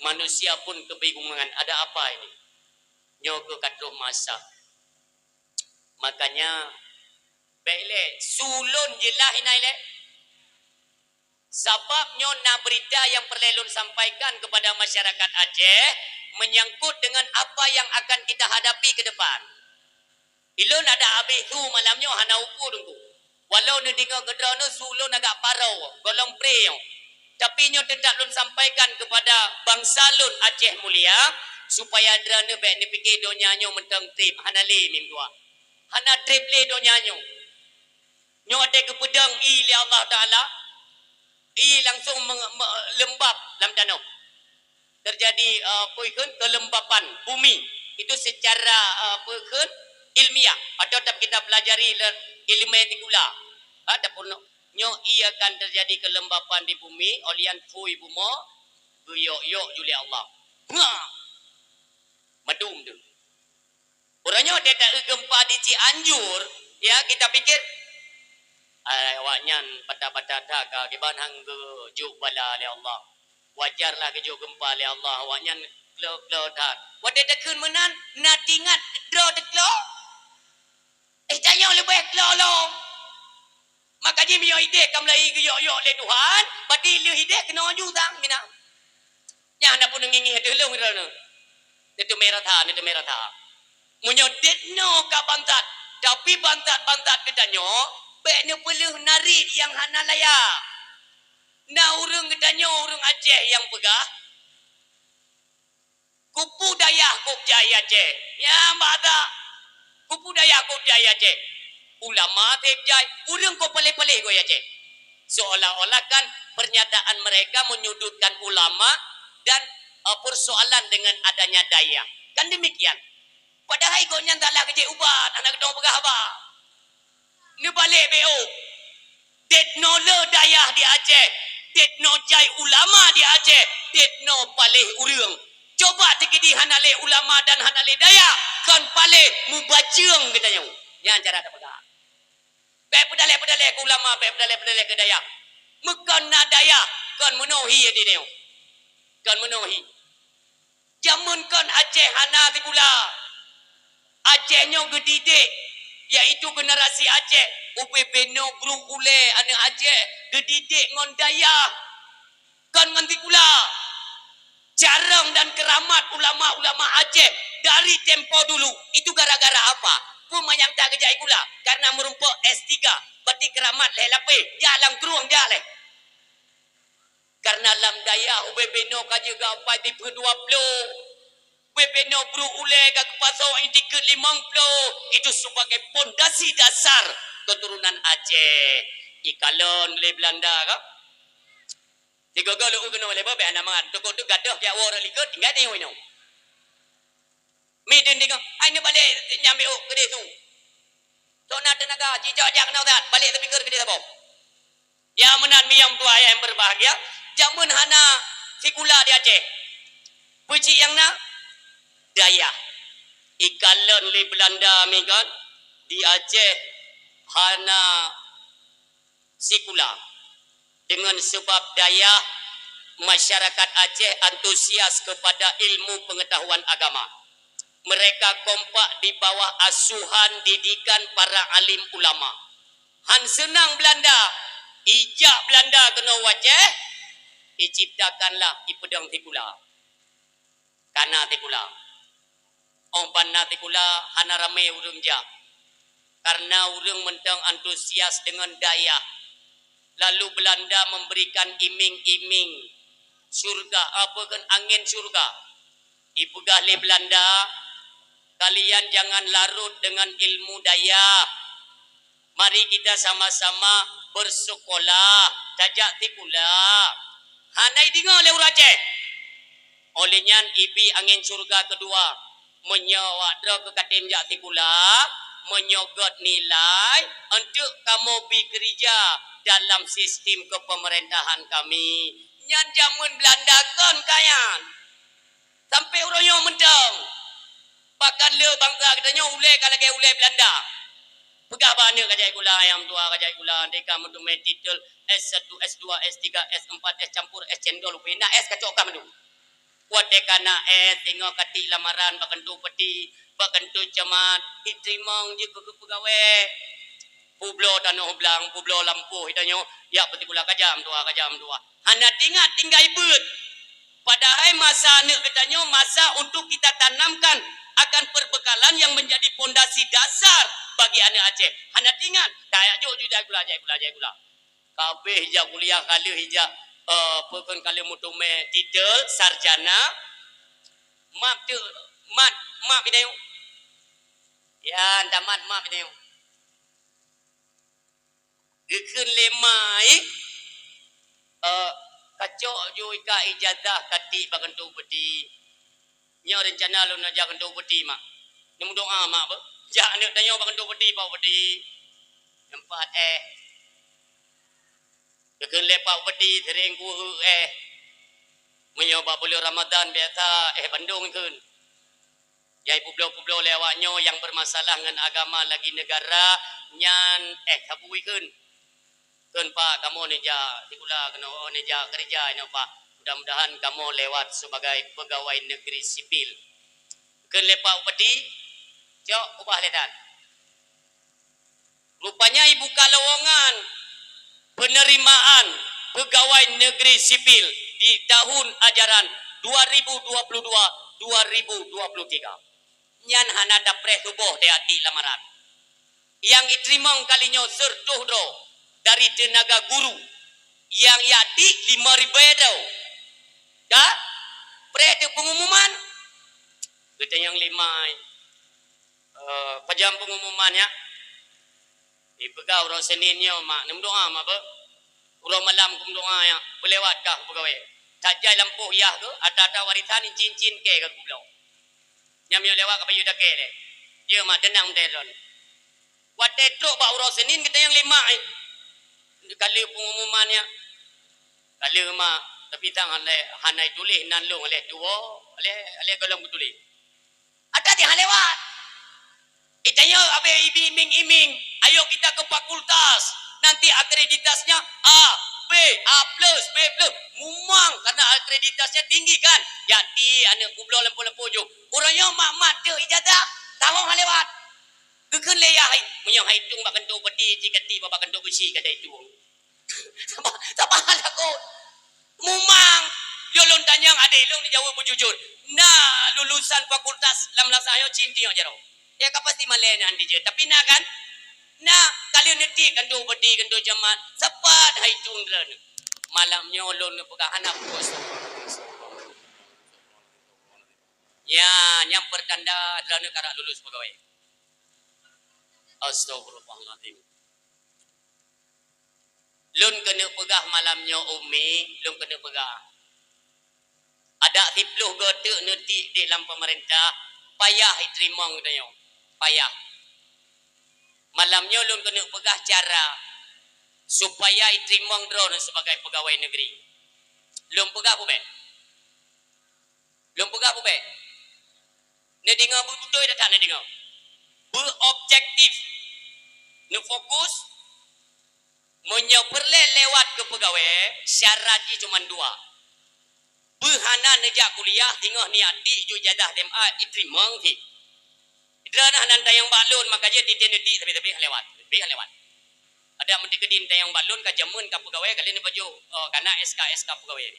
manusia pun kebingungan, "Ada apa ini? Nyoe keuh ka troh masa." Makanya, bék lé, su lôn jeulaih inan lé. Sabab nyoe na berita nyang peureulée lôn sampaikan keupada masyarakat Aceh meunyangkot deungon apa nyang akan kita hadapi keu depan. Ilôn adak abéh su malam nyoe hana upu Teungku. Walau neudeungoe keudroe neuh su lôn agak paro, gohlom pré nyoe. Tapi nyoe teutap lôn sampaikan keupada bansa lôn Aceh mulia, supaya droeneuh bék neupike donya nyoe mantong treb, hana lé mim dua. Hana treb lé donya nyoe. Nyoe watée geupeudong ié lé Allah Taala, ié langsung menge-, me-, leumbab lam tanoh. Terjadi, eh, peue kheun, kelembapan bumi. Itu secara, eh, peue kheun, ilmiah. Atau tetap kita pelajari le ilmu sikula. Ha, ataupun nyoe ié akan terjadi kelembapan di bumi, óh lheueh nyan phui bumoe geuyok-yok ju lé Allah. Hah! Mandum tu. Uroe nyoe watée taeu geumpa di Cianjur, ya, kita pikir, "Ai, awaknyan patah-patah that ka, kiban han geujok bala lé Allah. Wajar lah geujok geumpa lé Allah, awaknyan klo-klo that." Watée takheun meunan, na teuingat droe teuklo? Eh, tanyoe leubeh klo lom. Maka jih meunyoe ideh ka mulai geuyok-yok lé Tuhan, berarti lheueh ideh keunoe ju sang mina. Nyan na pun ngieng-ngieng teuh lôn droeneuh. Neuteumé rata, neuteumé rata. Meunyoe deungoe ka bantat, tapi bantat-bantat geutanyoe bék neupeuleueh narit nyang hana layak. Na ureuëng geutanyoe, ureuëng Aceh nyang peugah, "Kupu dayah kok jai Aceh." Nyan bak that. "Kupu dayah kok jai Aceh. Ulama seb jai, ureuëng kok paléh-paléh kok Aceh." Seolah-olah kan pernyataan mereka menyudutkan ulama dan, eh, persoalan dengan adanya dayah. Kan demikian. Padahai gobnyan salah keu jih ubat, hana keudong peugah haba. Neubalek B O. Deungoe le dayah di Aceh, deungoe jai ulama di Aceh, deungoe paléh ureuëng. Coba teukeudi hana lé ulama dan hana lé dayah, kon paléh mubajeueng geutanyoe. Nyan cara tapeugah. Bék peudaleh-peudaleh keu ulama, bék peudaleh-peudaleh keu dayah. Meukon na dayah, kon meunohi di nyoe. Kon meunohi. Jameun kon Aceh hana sikula. Aceh nyoe geudidik, yaitu generasi Aceh, ubé beno bruek ulée aneuëk Aceh geudidik ngon dayah, kon ngon sikula. Carông dan keuramat ulama-ulama Aceh dari tempo dulu, itu gara-gara apa? Peue manyang that geujak sikula? Karena meurumpok S tiga, berarti keuramat lhée lapéh, jak lam krueng jak lé. Karena lam dayah ubé beno ka jeuet geuampai tipeu dua ploh. Bubena brôk ulèe ka geupasoe i tikeuet limong ploh, itu sebagai pondasi dasar keturunan Aceh. Ikalon lé Belanda ka. Sigoe-goe lôn keunoe lé beuh, bèk hana mangat. Teuka teuh gadoh jak woe rot likot, tinggai tanyoe inoe. Mi deungon, ai neubalek nyang beuh keudeh su. Sok na teunaga, cicok jak keunoe that, balek teupikeue keudeh saboh. Ya meunan miyueb tuha yang berbahagia, jameun hana sikula di Aceh. Peue cit nyang na? Dayah. Ikalon lé Belanda mi kan, di Aceh hana sikula. Dengan sebab dayah, masyarakat Aceh antusias kepada ilmu pengetahuan agama. Mereka kompak di bawah asuhan didikan para alim ulama. Han seunang Belanda, ijak Belanda keunoe u Aceh, iciptakanlah ipeudong sikula. Kana sikula. Óh ban na sikula hana ramé ureuëng jak, karena ureuëng mantong antusias deungon dayah. Lalu Belanda memberikan iming-iming syurga, apa kan, angin syurga. Ipeugah lé Belanda, "Kalian jangan larut dengan ilmu dayah. Mari kita sama-sama bersekolah, tajak sikula." Hana ideungoe lé ureuëng Aceh. Óh lheueh nyan ibi angin syurga keudua, "Meunyoe awak droe keu katem jak sikula, meunyoe gét nilai, eunteuk kamoe bi keurija dalam sistem keupeumeurintahan kami." Nyan jameun Belanda kon ka nyan. Sampai uroe nyoe mantong. Bahkan le bansa geutanyoe ulèe ka lagèe ulèe Belanda. Peugah bak aneuk ka jak sikula, ayang tuha ka jak sikula, deka meuteumé titel S satu, S dua, S tiga, S empat, S campur, S cendol, na S kacok ka mandum. Watèe ka na S, singoh ka tiek lamaran bak kantô bupati, bak kantô camat, iteurimong jeuet keu peugawée. Peubloe tanoh blang, peubloe lampôh, itanyoe jak peusikula, ka jak meutuha, ka jak meutuha. Hana teuingat tinggai beuet. Padahai masa aneuk geutanyoe masa untuk kita tanamkan akan perbekalan yang menjadi pondasi dasar bagi aneuk Aceh. Hana teuingat, ka jak jok ju jak sikula, jak sikula, jak sikula. Ka abéh ijak kuliah, ka lheueh ijak, eh, peue kon, ka lheueh meuteumé titel sarjana. Mat teu, mat, mat bidayuh. Ya, tamat mat bidayuh. Geukheun lé ma, eh, kacok ju ika ijazah ka tiek bak kantô bupati. Nyoe reuncana lôn jak kantô bupati, mak. Neumeudoa, mak, beuh. Jak aneuk tanyoe bak kantô bupati, Pak Bupati. Nyoe pat éh. Geukheun lé Pak Bupati, sering kuheuek éh. Meunyoe bak buleuen Ramadhan biasa éh bandong ikheun. Nyang ipeubloe-peubloe lé awak nyoe nyang bermasalah ngon agama lagi negara nyan éh sabu ikheun. Kheun, Pak, kamoe neujak sikula keunoe, neujak keureuja inoe, Pak. Mudah-mudahan kamoe lewat sebagai pegawai negeri sipil. Kheun lé Pak Bupati, cok ubah lé that. Rupanya ibuka lowongan penerimaan pegawai negeri sipil di tahun ajaran dua ribu dua puluh dua, dua ribu dua puluh tiga. Nyan hana tapreh tuboh teuh jak tiek lamaran. Nyang iteurimong kali nyoe siratoh droe dari teunaga guru, nyang jak tiek lima ribèe droe. Ka preh teuh pengumuman. Geutanyong lé ma, eh, pajan pengumuman nyan? Ipeugah uroe Senin nyoe, mak, neumeudoa, mak, beuh. Uroe malam kumeudoa nyan, beulewat kah peugawée. That jai lampôh yah keuh, ata-ata warisan incin-incin kèe ka kubloe. Nyan meunyoe lewat ka bayeue dakée lé. Jeuet, mak, teunang mantong droen. Watée trok bak uroe Senin geutanyong lé mak, eh, ka lheueh pengumuman nyan. Ka lheueh, mak, tapi sang hana, hana ituléh nan lôn, aléh tuwoe, aléh, aléh gohlom geutuléh. Ata jih han lewat. Itanyoe abéh ibi iming-iming, ayo kita ke fakultas. Nanti akreditasnya A, B, A plus, B plus. Mumang karena akreditasnya tinggi kan. Jadi aneuk kubloe lampôh-lampôh jôh. Uroe nyoe mat-mat teuh ijazah, tahun han lewat. Geukheun lé yah, meunyoe han itueng bak kantô bupati, cit ka tiek bak kantô beusi ka jai itueng. Saban, saban takot. Mumang, yo lôn tanyong adé lôn jaweueb beujujur. Na lulusan fakultas lam lasah nyoe cit nyoe jaroe. Ya ka pasti malée nyan dijeuet. Tapi na kan? Na, ka lheueh neutiek kantô bupati, kantô camat, sapat han itueng droeneuh. Malam nyoe lôn neupeugah hana puas. Nyan, nyang peurtanda droeneuh karap lulus peugawée. Astagfirullahalazim. Lôn keuneuk peugah malam nyoe, Umi, lôn keuneuk peugah. Adak siplôh goe teuk neutiek di lam peumeurintah, payah iteurimong geutanyoe. Payah. Malam nyoe lôn keuneuk peugah cara supaya iteurimong droeneuh sibagai peugawée negeri. Lôn peugah peue bék? Lôn peugah peue bék? Neudeungoe beubeutôi that neudeungoe. Beuobjektif. Neufokus. Meunyoe peureulée lewat keu peugawée, syarat jih cuma dua. Beuhana neujak kuliah, singoh niat di ju ijazah S M A iteurimong cit. Droeneuh hana neutanyong bak lôn, maka jih titén neudik, tapi-tapi lewat. Tapi lewat. Adak meutikeudi neutanyong bak lôn, ka jameun ka peugawée, ka lheueh neupajoh, oh, kana S K, S K peugawée.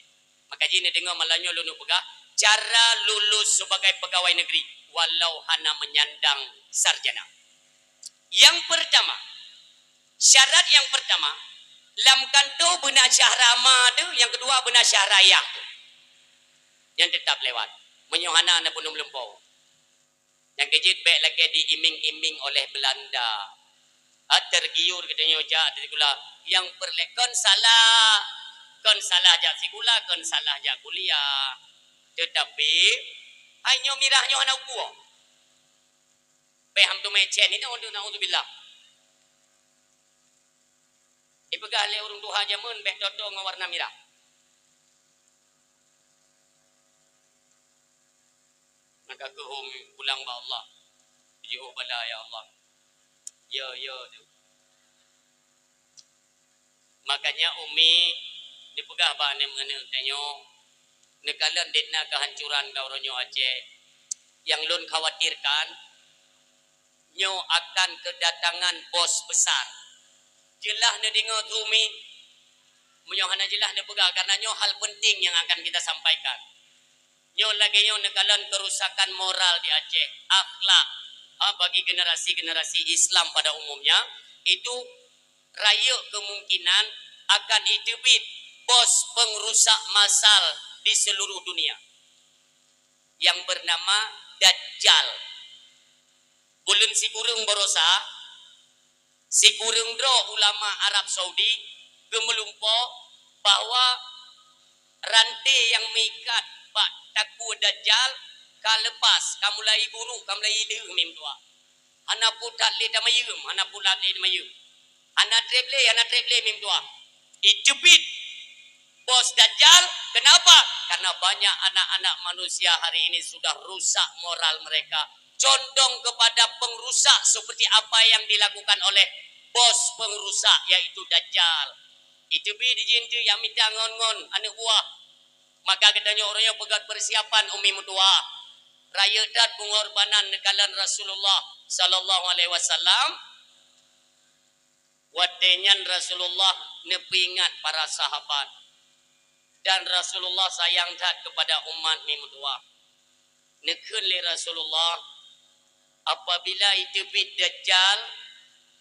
Maka jih neudeungoe malam nyoe lôn peugah, cara lulus sebagai pegawai negeri walau hana menyandang sarjana. Yang pertama, syarat yang pertama, lam kantô beuna syahra ma teuh, yang kedua beuna syahra yah teuh. Nyang teutap lewat. Meunyoe hana, na peunuh meulumpo. Nyang keujeuet bék lagée diiming-iming oleh Belanda. Ha, tergiur geutanyoe jak di sikula. Nyang peureulée kon salah, kon salah jak sikula, kon salah jak kuliah. Tetapi, hai nyoe mirah nyoe hana ukeue. Bék ham teumé cen, ini untuk naudzubillah. Ipeugah lé ureuëng tuha jameun bék toto ngon warna mirah. Maka keuhom pulang bak Allah. Jiôh bala, ya Allah. Ya, ya, tu. Makanya Umi dipeugah bak aneuk-aneuk tanyoe, neukalon dit na kehancuran ka uroe nyoe Aceh. Nyang lôn khawatirkan, nyoe akan kedatangan bos besar. Jeulaih neudeungoe tu, Umi? Meunyoe hana jeulaih neupeugah, karena nyoe hal penting yang akan kita sampaikan. Nyoe lagée nyoe neukalon kerusakan moral di Aceh, akhlak, ha, bagi generasi-generasi Islam pada umumnya, itu rayeuk kemungkinan akan iteubiet bos pengrusak masal di seluruh dunia yang bernama Dajjal. Ulôn sikureueng barosa, sikureueng droe ulama Arab Saudi geumeulumpo bahwa ranté nyang meuikat bak takue Dajjal ka leupas, ka mulai buruk, ka mulai lheueh meutuah. Hana pue that lé tamayeuem, hana pue that lé tamayeuem. Hana treb lé, hana treb lé meutuah. Iteubiet bos Dajjal. Kenapa? Karena banyak anak-anak manusia hari ini sudah rusak moral mereka, condong kepada pengrusak seperti apa yang dilakukan oleh bos pengrusak, yaitu Dajjal. Iteubiet dijih eunteuk nyang mita ngon-ngon aneuk buah. Maka geutanyoe uroe nyoe peugét persiapan, Umi meutuah. Rayeuk that peungorbanan neukalon Rasulullah sallallahu alaihi wasallam. Watée nyan Rasulullah neupeuingat para sahabat, dan Rasulullah sayang that keupada umat, Mi meutuah. Neukheun lé Rasulullah, "Apabila iteubiet Dajjal,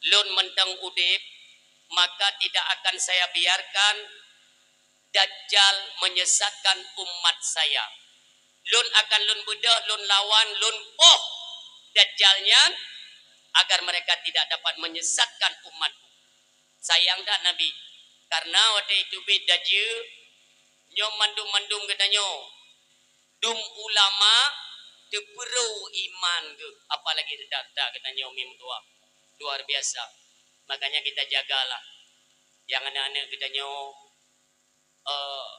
lôn mantong udeb, maka tidak akan saya biarkan Dajjal menyesatkan umat saya. Lôn akan lôn beudôh, lôn lawan, lôn poh Dajjal nyan, agar mereka tidak dapat menyesatkan umatku." Sayang that Nabi, karena watée iteubiet Dajjal, nyoe mandum-mandum geutanyoe dum ulama teupeurô iman geuh, apalagi that-that geutanyoe, Mi meutuah. Luar biasa. Makanya kita jagalah nyang aneuk-aneuk geutanyoe, eh,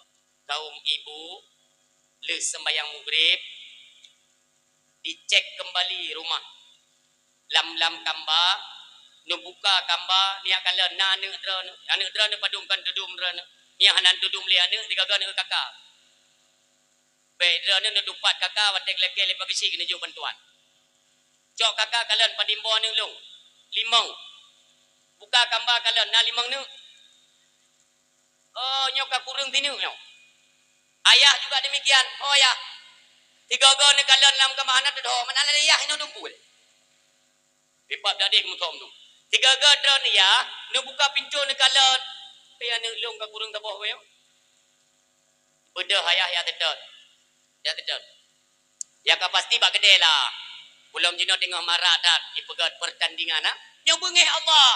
kaum ibu, lheueh seumbahyang Maghrib, dicek kembali rumah. Lam-lam kamba, neubuka kamba, neujak kalon, na aneuk droeneuh, aneuk droeneuh padum kon tudum droeneuh. Nyang hana tudum lé aneuk, sigoe-goe aneuk kaka. Bék droeneuh neutupat kaka watée geulakée lé Pak Geuchik keuneuk jok bantuan. Cok kaka kalon padum boh aneuk lôn. Limong. Buka kamba kalon, na limong neuk. Oh, nyoe ka kureueng sineuk nyoe. Ayah juga demikian. Oh, ayah. Sigoe-goe neukalon lam kamba hana teudhoe, meunan lé ayah inoe dumpeue. Dipat dadeh meuthom tu. Sigoe-goe droeneuh ya, neubuka pintoe neukalon. Tapi aneuk lôn ka kureueng saboh nyoe. Beudôh ayah ya teutôt. Ya teutôt. Ya ka pasti bak keudè lah. Ulôn jinoe teungoh marak that jipeugöt peurtandingan, ha? Nyoe beungèh Allah.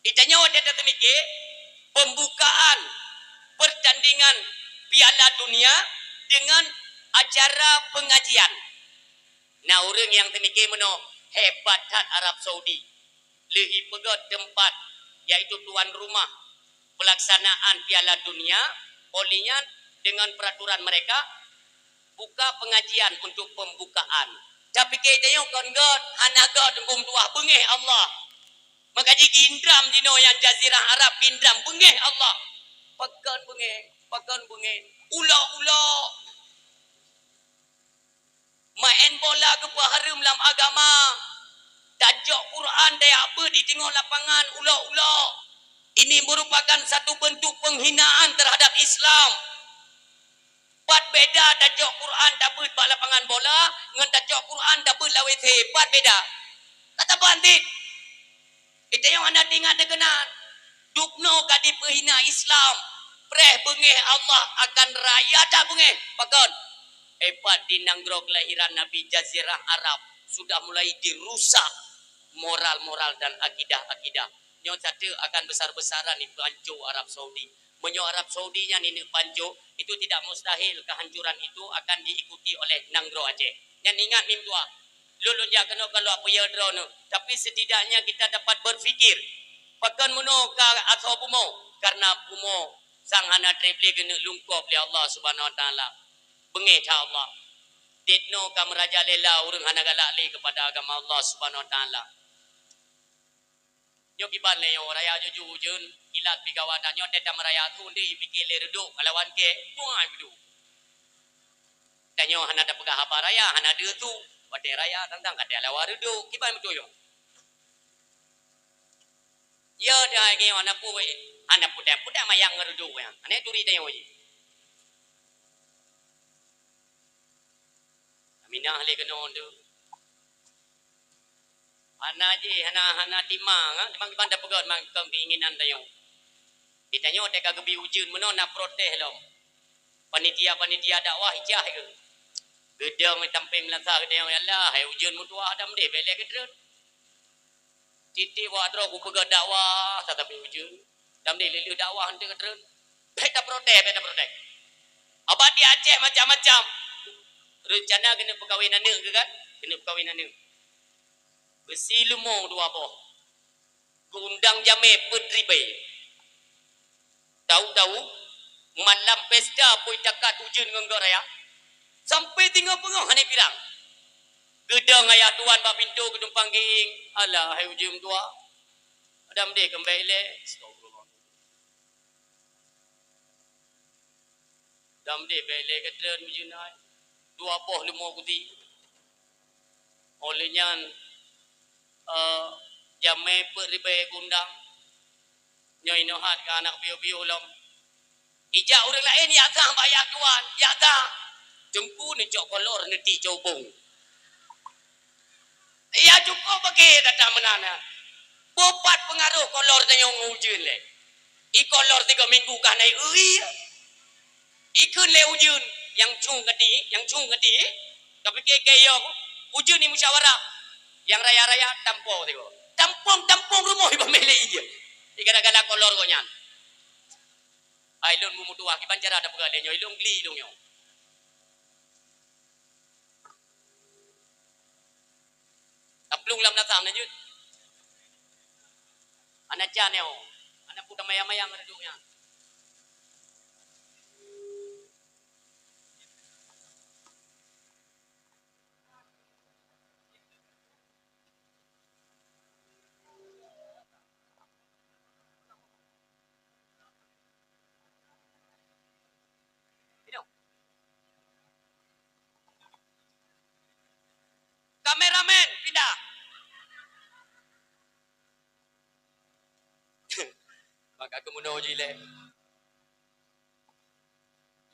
Di tanyoe watèe tateumike pembukaan pertandingan Piala Dunia dengan acara pengajian. Na ureueng nyang teumike meunoe, hebat that Arab Saudi. Lheuh jipeugöt teumpat, yaitu tuan rumah pelaksanaan Piala Dunia, oleh nyan dengan peraturan mereka, buka pengajian untuk pembukaan. Tapike tanyoe kon göt, hana göt, Teungku meutuah, beungèh Allah. Maka jih gindram jinoe nyang Jazirah Arab, gindram beungèh Allah. Pakon beungèh, pakon beungèh. Ulok-ulok. Maén bola geupeuhareuem lam agama. Tajok Quran tajak beuet di teungoh lapangan, ulok-ulok. Ini merupakan satu bentuk penghinaan terhadap Islam. Pat beda tajok Quran tabeuet bak lapangan bola ngon tajok Quran tabeuet lam W C, pat beda. Ka taban cit. Geutanyoe hana teuingat deukeunan. Dubnoe ka jipeuhina Islam. Preh beungèh Allah akan raya that beungèh. Pakon? Hebat di nanggroe keulahiran Nabi, Jazirah Arab, sudah mulai dirusak moral-moral dan akidah-akidah. Nyoe sateue akan besar-besaran dipeuhanco Arab Saudi. Meunyoe Arab Saudi nyan ineuk peuhanco, itu tidak mustahil kehancuran itu akan diikuti oleh nanggroe Aceh. Nyan ingat meutuah. Lôn, lôn jak keunoe kon lôn peuyeuh droeneuh, tapi setidaknya kita dapat berpikir. Pakon meunoe ka asoe bumoe? Karena bumoe sang hana treb lé geuneuk lungkôb lé Allah Subhanahu Wa Taala. Beungèh that Allah. Dubnoe ka meurajalela ureueng hana galak lé keupada agama Allah Subhanahu Wa Taala. Nyoe kiban lé nyoe raya juju ujeuen, kilat pih gawat, dan nyoe teuh tameuraya su deh, pike lé reudok kalawan kèe, tuai peuduek. Dan nyoe hana tapeugah haba raya, hana deuh su, watèe raya tantang ka teuh lawa reudok, kiban beutôi nyoe. Ya dah nyoe hana pu-, hana pudang-pudang mayang ngon reudok nyan, hana turi tanyoe jih. Aminah lé keunoe tu. Hana jih, hana, hana timang, ha? Memang kiban tapeugah memang kon keinginan tanyoe. Di tanyoe teuka geubi ujeuen meunoe na protes lom. Panitia-panitia dakwah ijak ke. Geudong tampé meulasa geudong, "Ya Allah, hai ujeuen meutuah dah meudeh bèk lé keutreun." Tieb-tieb wak droe kupeugah dakwah, tatapi ujeuen. Dan di lheueh dakwah hana keutreun. Bèk taprotes, bèk taprotes. Abah di Aceh macam-macam. Reuncana keuneuk peukawen aneuk keu kan? Keuneuk peukawen aneuk. Beusi leumo dua boh. Geuundang jamé peuet ribèe. Tahu-tahu, malam pesta pui takat ujeuen ngon gob raya. Sampai teungoh peungoh hana pirang. Geudong ayah tuan bak pintoe geutumpang gieng. "Alah, hai ujeuen tuah. Adam deh keumbali lé." Astagfirullah. Adam deh bèk lé keutreun ujeuen hai. Dua boh leumo kuti. Óh lheueh nyan, eh, jamé peuet ribèe geuundang. Nyoe inoe hat keu aneuk piôh-piôh lom. Ijak ureueng laén jak sang bak ayah tuan, jak sang. Teungku neucok kolor neuti cobong. Ya cukôp bagi datang meunan. Boh pat peungaroh kolor tanyoe ngon ujeuen lé. I kolor tiga minggu ka na ieu. Ikheun lé ujeuen nyang cong gati, nyang cong gati, tapike keu yo ujeuen ni musyawarah. Nyang raya-raya tampo tigo. Tampong-tampong rumoh iba mele ieu. Gara-gara kolor gobnyan. Ai lôn meumeutuah kiban cara tapeugah lé nyoe, lôn gli lôn nyoe. Taplueng lam lasam lanjut. Aneuk can nyoe. Aneuk puta mayang-mayang reudok nyan. Kameramen, pindah. Maka keumeunyoe jih lé.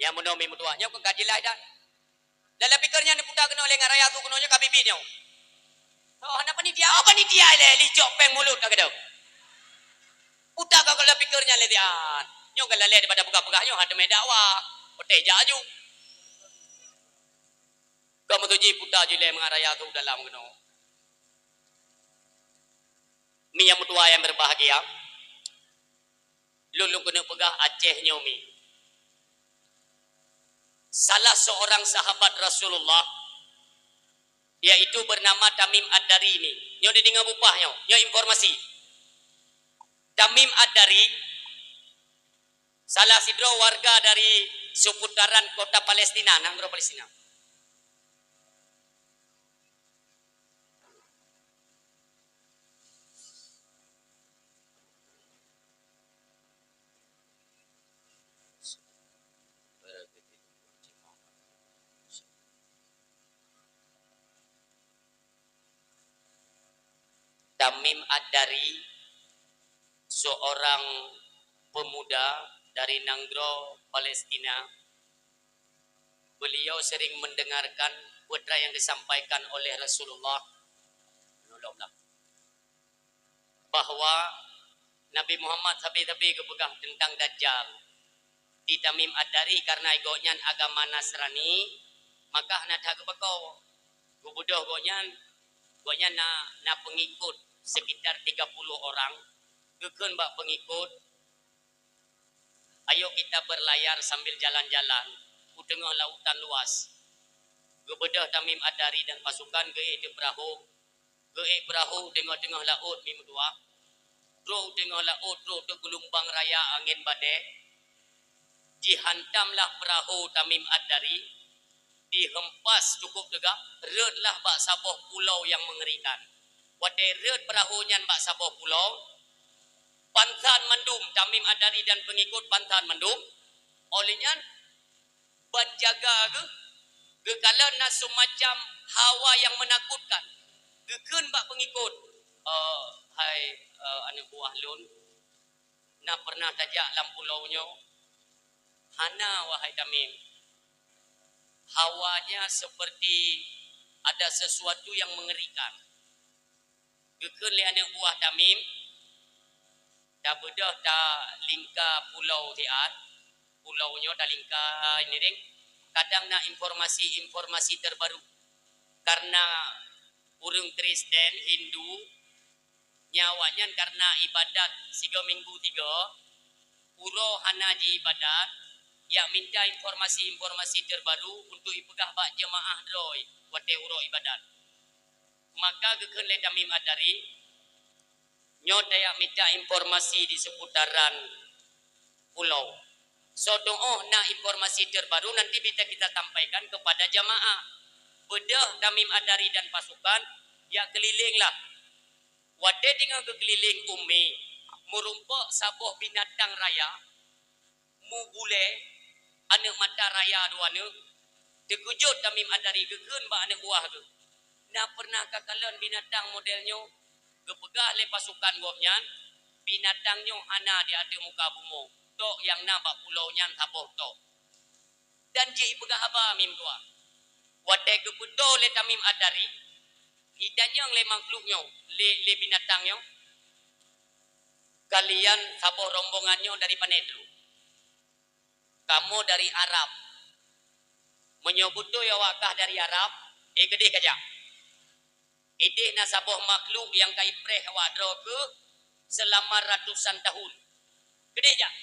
Nyang meunoe mi meutuah nyoe kon ka jilai dan. Dalam pikeran nyan diputa keunoe lé ngon raya su keunoe nyoe ka biet-biet nyoe. Oh, hana panitia. Oh, panitia ilèe, licok péng mulut ka keudeuh. Puta ka dalam pikeran nyan lé tian. Nyoe ka lalé daripada peugah-peugah nyoe, hana teumé dakwah. Peuteh jak aju. Ka meutuji puta jilée mangat raya tu dalam keunoe. Mi nyang meutuwa nyang berbahagia, lôn lôn keuneuk peugah Aceh nyoe mi. Salah seorang sahabat Rasulullah, yaitu bernama Tamim Ad-Dari mi. Nyoe dideungoe bupah nyoe, nyoe informasi. Tamim Ad-Dari, salah sidroe warga dari seputaran kota Palestina, nanggroe Palestina. Tamim Ad-Dari, seorang pemuda dari nanggroe Palestina. Beliau sering mendengarkan peue nyang disampaikan oleh Rasulullah, bahwa Nabi Muhammad sabe-sabe geupeugah teuntang Dajjal. Di Tamim Ad-Dari, karena gobnyan agama Nasrani, maka hana that geupakoe. Geubeudôh gobnyan, gobnyan na, na peungikut sekitar tiga puluh orang. Geukheun bak peungikut, "Ayo kita berlayar sambil jalan-jalan u teungoh lautan luas." Geubeudôh Tamim Ad-Dari dan pasukan geuék di peurahô, geuék peurahô u teungoh-teungoh laôt mi meutuwah. Troh u teungoh laôt, troh teuk geulumbang raya angén badée. Jihantamlah peurahô Tamim Ad-Dari, dihempas cukup teuga, rhötlah bak saboh pulo nyang meungerikan. Watée rhöt peurahô nyan bak saboh pulo, pansan mandum, Tamim Ad-Dari dan peungikut pansan mandum. Óh lheueh nyan, ban jaga geuh, geukalon na seumacam hawa nyang meunakutkan. Geukheun bak peungikut, "Eh, hai, eh, aneuk buah lôn, na pernah tajak lam pulo nyoe?" "Hana, wahai Tamim." Hawanya seperti ada sesuatu yang mengerikan. Geukheun lé aneuk buah Tamim, tabeudôh talingka pulo siat, pulo nyoe talingka ini deh, kadang na informasi-informasi terbaru. Karena ureuëng Kristen, Hindu, nyan awaknyan karena ibadat sigoe minggu tigoe, uroe hana jiibadat, jak minta informasi-informasi terbaru untuk ipeugah bak jeumaáh droe watée uroe ibadat. Maka geukheun lé Tamim Ad-Dari, "Nyoe tajak mita informasi di seputaran pulo. Soe tu'oh na informasi terbaru, nanti bisa kita sampaikan kepada jamaah." Beudôh Tamim Ad-Dari dan pasukan, jak keulilinglah. Watée teungoh geukeulileng u mi, meurumpok saboh binatang raya, mubulée, aneuk mata raya dua neuk. Teukeujot Tamim Ad-Dari, geukheun bak aneuk buah geuh, "Na pernah kakalon binatang model nyoe?" Geupeugah lé pasukan gobnyan, "Binatang nyoe hana di ateueh muka bumoe, tok nyang na bak pulo nyan saboh tok." Dan jipeugah haba mi meutuwah. Watée geupeutô lé Tamim Ad-Dari, itanyong lé makhluk nyoe, lé, lé binatang nyoe, "Kalian saboh rombongan nyoe dari pane droe?" "Kamoe dari Arab." "Meunyoe beutôi awak kah dari Arab, eh, keudeh kajak. Ideh na saboh makhluk nyang ka ipreh awak droe keuh seulama ratusan tahun. Keudeh jak."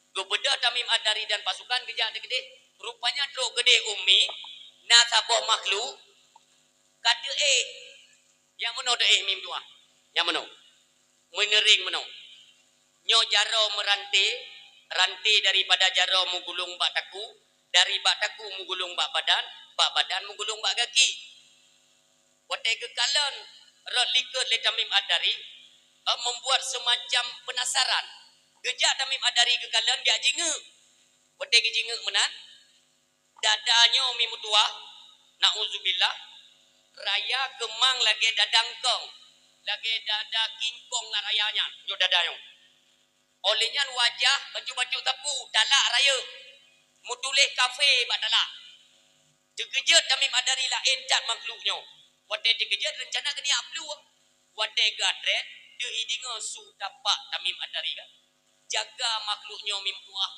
Geubeudôh Tamim Ad-Dari dan pasukan geujak dikeudeh. Rupanya trok keudeh u mi, na saboh makhluk ka teuéh. Nyang meunoe teuéh mi meutuwah. Nyang meunoe. Meuneuring meunoe. Nyoe jaroe meuranté, ranté daripada jaroe meugulong bak takue, dari bak takue meugulong bak badan, bak badan meugulong bak gaki. Watée geukalon rot likot lé Tamim Ad-Dari, eh, membuat semacam penasaran. Geujak Tamim Ad-Dari geukalon, jak jingeuk. Watée geujingeuk meunan, dada nyoe mi meutuwah, na'uzubillah, raya keumang lagée dada eungkong, lagée dada kingkong lam raya nyan, nyoe dada nyoe. Óh lheueh nyan wajah bacut-bacut sapu, talak rayeuk, meutuléh kafé bak talak. Teukeujot Tamim Ad-Dari laén that makhluk nyoe. Watée teukeujot reuncana geuniyak plueng. Watée geuatrét, deuh ideungoe su tapak Tamim Ad-Dari ka. Jaga makhluk nyoe mi meutuwah.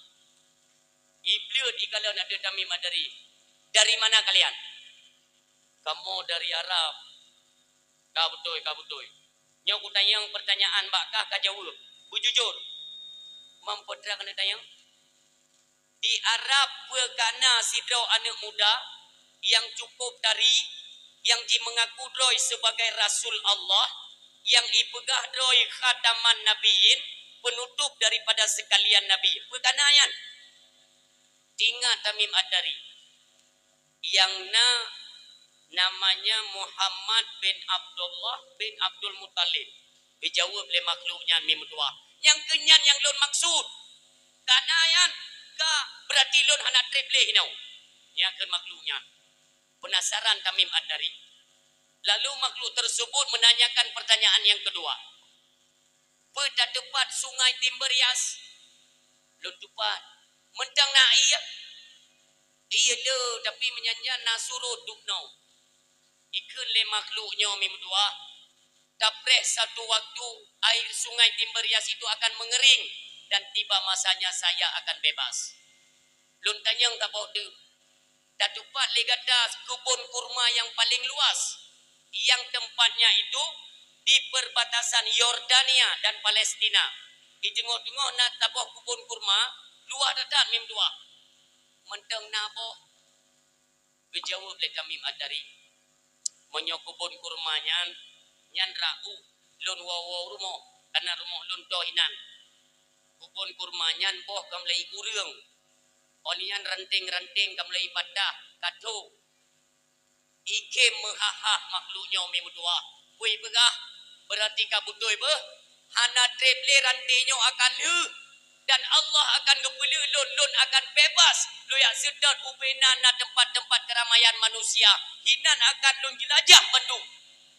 Ibleuet ikalon ateueh Tamim Ad-Dari. "Dari mana kalian?" Kamoe dari Arab. Ka beutôi, ka beutôi. Nyoe kutanyong peurtanyaan bak kah, kajaweueb. Beujujur. Mam peue treuk keuneuk tanyong? Di Arab peue ka na sidroe aneuëk muda nyang cukup tari, nyang jimeungaku droe sibagai rasul Allah, nyang ipeugah droe khataman nabiyyin, peunutôb daripada seukalian nabi. Peue ka na nyan? Ingat Tamim Ad-Dari. Nyang na namanya Muhammad bin Abdullah bin Abdul Muttalib. Geujaweueb lé makhluk nyan mimeutuah. Nyang keu nyan nyang lôn maksud. Ka na nyan, ka, beurati lôn hana treb lé hinoe. Nyang keu makhluk nyan. Penasaran Tamim Ad-Dari. Lalu makhluk tersebut menanyakan pertanyaan yang kedua. Peue tateupat Sungai Timberias? Lôn teupat. Mantong na ié? Ié le, tapi meunyan-nyan na surot dubnoe. Ikheun lé makhluk nyoe mimeutuah, tapreh satu waktu air Sungai Timberias itu akan mengering dan tiba masanya saya akan bebas. Lôn tanyong saboh teuk, tateupat lé gata keubon kurma nyang paleng luas, nyang tempatnya itu di perbatasan Yordania dan Palestina. Di teungoh-teungoh na saboh keubon kurma, luas that-that mimeutuah. Mantong na boh, geujaweueb lé Tamim Ad-Dari. Meunyoe keubon kurma nyan, nyan rot u lôn woe-woe rumoh, kana rumoh lôn toh inan. Keubon kurma nyan boh ka mulai ureuëng. Óh lheueh nyan ranting-ranting ka mulai patah, ka tho. Ikhem meuhah-hah makhluk nyoe mimeutuah. Peue ipeugah, beurati ka beutôi beuh. Hana treb lé ranté nyoe akan lheueh, dan Allah akan geupeulheueh lôn, lôn akan bebas. Lôn jak seutôt ubé na, na teumpat-teumpat keuramaian manusia. Hinan akan lôn jeulajah bandum.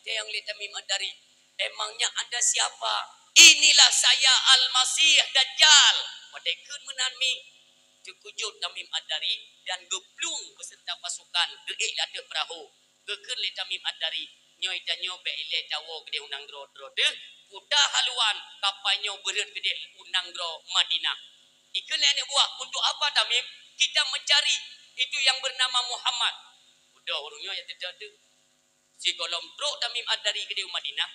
Teunyong lé Tamim Ad-Dari, "Emangnya Anda siapa?" "Inilah saya Al-Masih Dajjal." Watée kheun meunan mi, teukeujot Tamim Ad-Dari dan geuplueng beuseureuta pasukan geuék lam ateueh peurahô. Geukheun lé Tamim Ad-Dari, "Nyoe tanyoe bék ilée tawoe keudeh u nanggroe droe teuh, kuta haluan kapai nyoe beureuet keudeh u nanggroe Madinah." Ikheun lé aneuk buah, "Untuk apa, Tamim?" "Kita mencari itu yang bernama Muhammad." Udah ureuëng nyoe nyang teudeuk teuh. Sigohlom trok Tamim Ad-Dari keudeh u Madinah,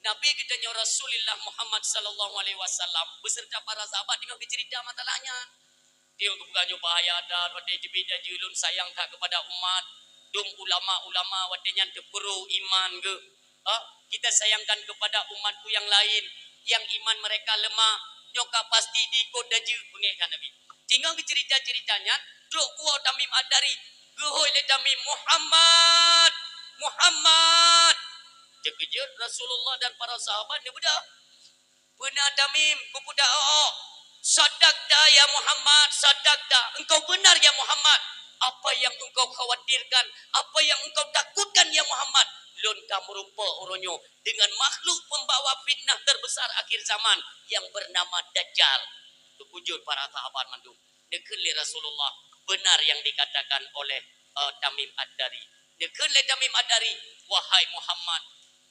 Nabi geutanyoe Rasulullah Muhammad sallallahu alaihi wasallam beuseureuta para sahabat teungoh geuceurita masalah nyan. Dia geupeugah nyoe bahaya that, watée teubiet laju lôn sayang that keupada umat, dum ulama-ulama watée nyan teupeuro iman geuh. Ha? Kita sayangkan kepada umatku yang lain, yang iman mereka lemah, nyoe ka pasti diikot laju, beungéh keu Nabi. Teungoh geuceurita-ceurita nyan, trok geuwoe Tamim Ad-Dari, geuhôi lé Tamim, "Muhammad! Muhammad!" Teukeujot Rasulullah dan para sahabat neubeudôh. "Peue na Tamim, geupeudôh?" "Sadaqta ya Muhammad, sadaqta. Engkau benar ya Muhammad. Apa yang engkau khawatirkan, apa yang engkau takutkan ya Muhammad, lôn ka meurumpok uroe nyoe dengan makhluk pembawa fitnah terbesar akhir zaman yang bernama Dajjal." Teukeujot para sahabat mandum. Neukheun lé Rasulullah, "Benar yang dikatakan oleh, eh, Tamim Ad-Dari." Neukheun lé Tamim Ad-Dari, "Wahai Muhammad,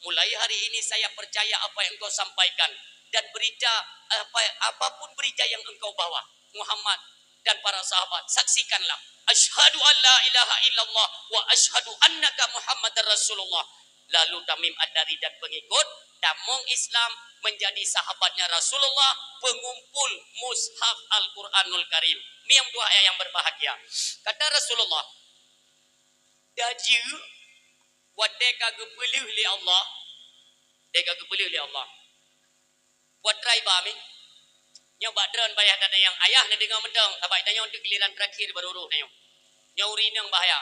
mulai hari ini saya percaya apa yang engkau sampaikan dan berita, apa, apapun berita yang engkau bawa, Muhammad dan para sahabat, saksikanlah. Asyhadu an la ilaha illallah wa asyhadu annaka Muhammadar Rasulullah." Lalu Tamim Ad-Dari dan pengikut tamong Islam, menjadi sahabatnya Rasulullah, pengumpul mushaf Al-Quranul Karim. Mimeutuah ayah yang berbahagia. Kata Rasulullah, "Dajjal watée ka geupeulheueh lé Allah, watée ka geupeulheueh lé Allah." Buet rai ba mi. Nyoe bak droen payah tatanyong, ayah neudeungoe mantong, sabab tanyoe teuk giliran terakhir baru roh tanyoe. Nyoe ureueng inong bahaya.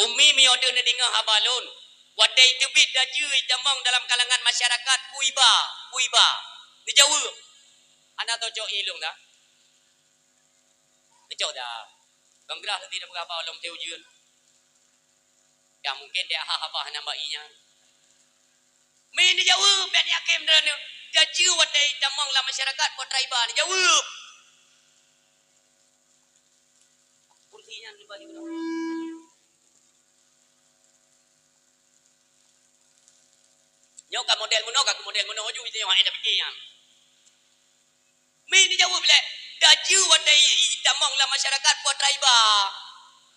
Umi, meunyoe deuh neudeungoe haba lôn, watée teubiet Dajjal itamong dalam kalangan masyarakat, peue iba, peue iba. Neujaweueb. Hana tocok ilong dah. Neucok dah. Bang Grah leuti dah peugah haba lom teu ujeuen. Ya mungkin dia ha haba hana ba inya. Mi neujaweueb, bék yakin droeneuh. Dajjal watée itamong lam masyarakat, buet rai ba neujaweueb. Kursi nyan leubeh jeuet. Nyoe ka model meunoe, ka model meunoe ju, itu yang ada fikir nyan. Mi neujaweueb lé, Dajjal watée itamong lam masyarakat buet rai ba.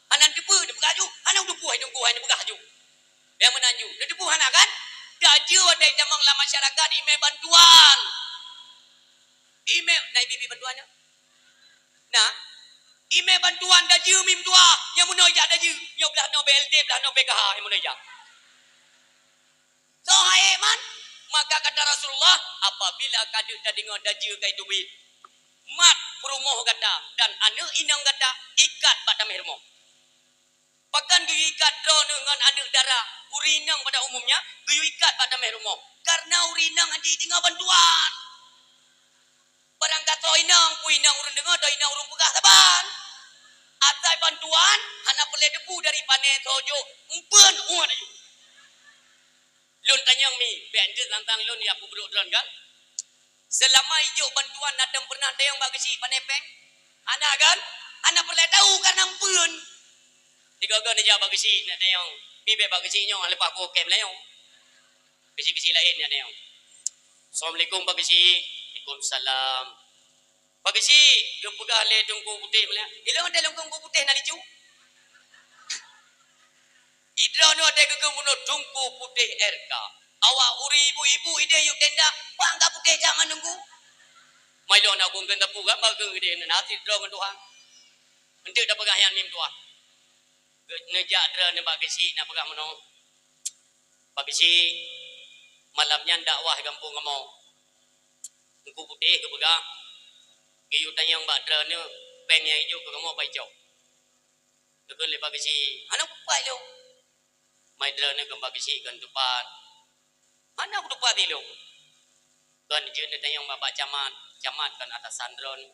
Hana teupeue, neupeugah ju. Hana teupeue, hai Teungku, hai neupeugah ju. Nyang meunan ju. Neuteupeue hana kan? Dajeu watèe tamong lam masyarakat imè bantuan. Imè, na ibi-ibi bantuan nyoe? Na. Imè bantuan dajeu mim tuah. Nyang meunoe jak dajeu. Nyoe blah noe B L T, blah noe P K H, nyang meunoe jak. Soe hai man? Maka kata Rasulullah, apabila ka deuek tadeungoe dajeu ka iteubiet, mat peurumoh gata dan aneuk inong gata ikat bak tameh rumoh. Pakon geuyue ikat droeneuh ngon aneuk dara, ureueng inong pada umumnya geuyue ikat bak tameh rumoh? Karena ureueng inong hana jideungoe bantuan. Barang ka soe inong, peue inong ureueng deungoe, soe inong ureueng peugah saban. Asai bantuan, hana peureulèe teupeue dari pané soe jok, empeuen uet aju. Lôn tanyong mi, bèk enteuk tantang lôn ya peubrok droen kan? Seulama ijok bantuan na teupeue pernah tanyong bak geuchik pané pèng? Hana kan? Hana peureulèe tahu karena empeuen. Tiga-tiga neujak bak geuchik nak tanyong. Mi bèk bak geuchik nyoe leupah ku kem laén. Geuchik-geuchik laén nak tanyong. Assalamualaikum bak geuchik. Waalaikumsalam. Bak geuchik, geupeugah lé Teungku Putéh meuliah. Ilôn watèe Teungku Putéh na licu. Idroeneuh watèe geukheun bunoe Teungku Putéh R K. Awak ureueng ibu-ibu idéh yue tenda, bang ka putéh jak ngon Teungku. Mai lôn na geuh kheun teupeu kan, bak kheun idéh na sit droe ngon Tuhan. Enteuk tapeugah nyan mim tuah. Neujak droeneuh bak geuchik na peugah meunoe. Bak geuchik, malam nyan dakwah gampông kamoe. Teungku Putéh geupeugah, geuyue tanyong bak droeneuh pèng nyang ijok keu kamoe paicok. Geukheun lé bak geuchik, hana kupat lôn. Mai droeneuh keu bak geuchik keu tupat. Hana kutupat ilôn. Kon jeuet neutanyong bak, bak camat, camat kon atasan droeneuh.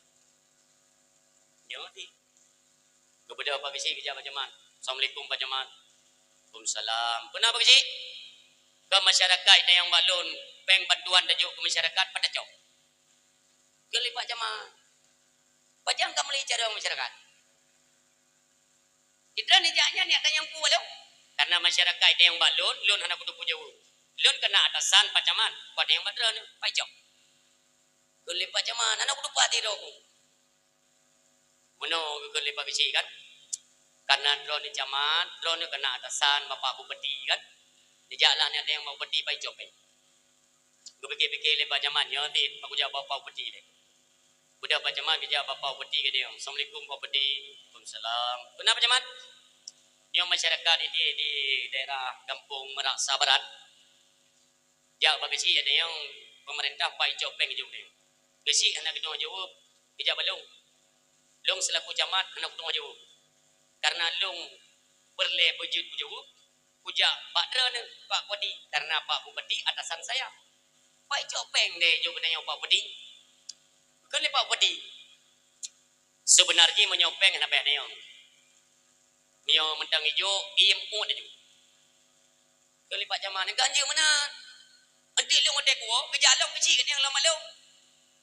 Nyoe ti. Geubeudôh bak geuchik geujak bak camat. Assalamualaikum Pak Camat. Waalaikumsalam. Peue na bak geuchik? Keu masyarakat tanyong bak lôn, pèng bantuan tajok keu masyarakat pat tacok. Geukheun lé Pak Camat. Pajan kamoe lé carông masyarakat? Idroeneuh jak nyan jak tanyong peue lôn? Karena masyarakat tanyong bak lôn, lôn hana kuteupeu jaweueb. Lôn keunan atasan Pak Camat, kon tanyong bak droeneuh, paicok. Geukheun lé Pak Camat, hana kutupat ilôn. Meunoe geukheun lé Pak Geuchik kan? Karena droeneuh camat, droeneuh keunan atasan Bapak Bupati kan? Jijak lah neutanyong Bapak Bupati paicok pèng. Geupike-pike lé Pak Camat, nyoe ti, aku jak Bapak Bupati lé. Udah Pak Camat geujak Bapak Bupati geutanyong. Assalamualaikum Pak Bupati. Waalaikumsalam. Peue na Pak Camat? Nyoe masyarakat di, di daerah Gampông Meurasa Barat. Jak bak geuchik, ya, tanyong pemerintah paicok pèng ijok nyoe. Geuchik hana geutueng jaweueb, geujak bak lôn. Lôn selaku camat hana kutueng jaweueb. Karena lôn peureulèe beujeuet kujaweueb, kujak bak droeneuh, Pak Bupati, karena Pak Bupati atasan saya. Paicok pèng deh ijok geutanyong Pak Bupati. Geukheun lé Pak Bupati. Seubeuna jih meunyoe pèng hana payah tanyong. Meunyoe mantong ijok, iem uet aju. Keu lé Pak Camat, ganjeueng meunan. Enteuk lôn watèe kuwoe, geujak lom geuchik geutanyong lom bak lôn.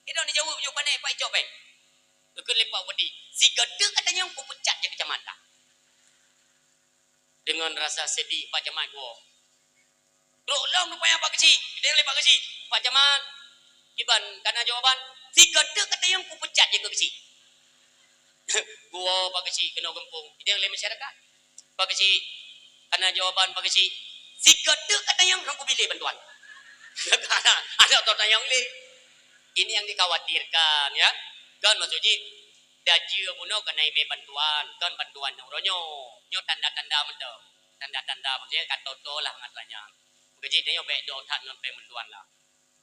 Idong neujaweueb aju pané, paicok pèng. Geukheun lé Pak Bupati, sigoe teuk katanyong kupeucat jak keu camat kah. Deungon rasa seudeh Pak Camat kuwoe. Trok lom rupanya Pak Geuchik, geutanyong lé Pak Geuchik, "Pak Camat, kiban kana jawaban?" "Sigoe teuk katanyong kupeucat jak keu geuchik." Kuwoe Pak Geuchik keunoe gampông, geutanyong lé masyarakat. "Pak Geuchik, kana jawaban Pak Geuchik?" "Sigoe teuk katanyong han kubi lé bantuan." Adak tanyong lé. Ini yang dikhawatirkan, ya. Kan maksud jih, dajeu bunoe keunan imè bantuan, kon bantuan nyang uroe nyoe. Nyoe tanda-tanda mantong. Tanda-tanda maksudnya ka toto lah ngon tanyoe. Maka jih tanyoe bèk dok that ngon pèng bantuan lah.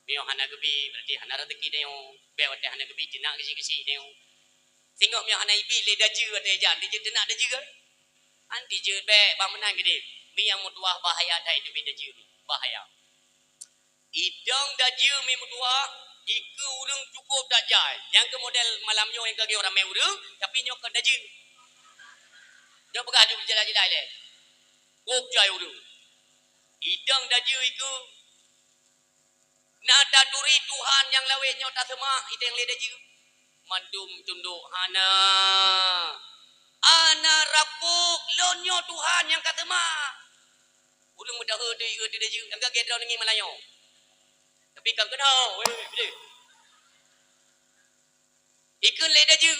Meunyoe hana geubi, berarti hana rezeki tanyoe. Bèk watèe hana geubi, teunak geuchik-geuchik tanyoe. Singoh meunyoe hana ibi lé dajeu watèe jan, dijeuet teunak dajeu kan? An dijeuet bèk, bah meunan geude. Mi nyang meutuah bahaya that, itu bi dajeu mi. Bahaya. Idong dajeu mi meutuah, ikeue ureueng cukôp that jai. Nyang keu model malam nyoe nyang ka geuyue ramè ureueng, tapi nyoe kon dajeu. Nyoe peugah aju jeulai-jeulai lé. Kôp jai ureueng. Idong dajeu ikeue. Na taturi Tuhan nyang lawét nyoe taseumah, idong lé dajeu. Mandum tundok hana. Ana rapok lôn nyoe Tuhan nyang ka seumah. Ureueng meudaheu teuh ié teuh dajeu, nyang ka gét droe ngi meulayeue. Tapi kan keunoe, weh, weh, weh. Ikheun lé dajeu,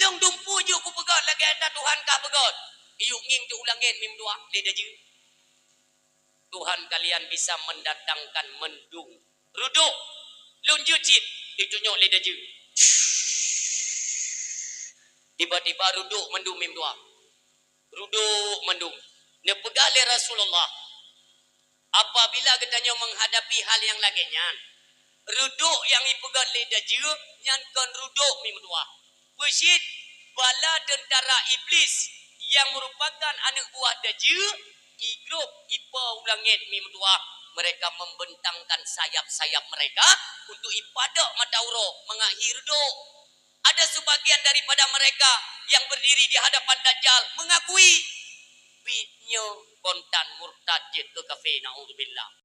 lôn dumpeue jeuet kupeugöt lagèe ata Tuhan ka peugöt. Iyup ngieng teuh u langét mimeutuah lé dajeu. Tuhan kalian bisa mendatangkan mendung. Reudôk. Lôn jeuet cit, itunyok lé dajeu. Tiba-tiba reudôk mandum mimeutuah. Reudôk mandum. Neupeugah lé Rasulullah, apabila geutanyoe menghadapi hal nyang lagée nyan, reudôk nyang ipeugét lé dajeu nyan kon reudôk mimeutuah. Peucit bala teuntara Iblis nyang meurupakan aneuëk buah dajeu, igrôp ipo u langét mimeutuah. Mereka membentangkan sayap-sayap mereka untuk ipadok mata uroe mangat hi reudôk. Ada sebagian daripada mereka yang berdiri di hadapan Dajjal mengakui, "Biet nyoe kontan murtad jeuet keu kafé, naudzubillah."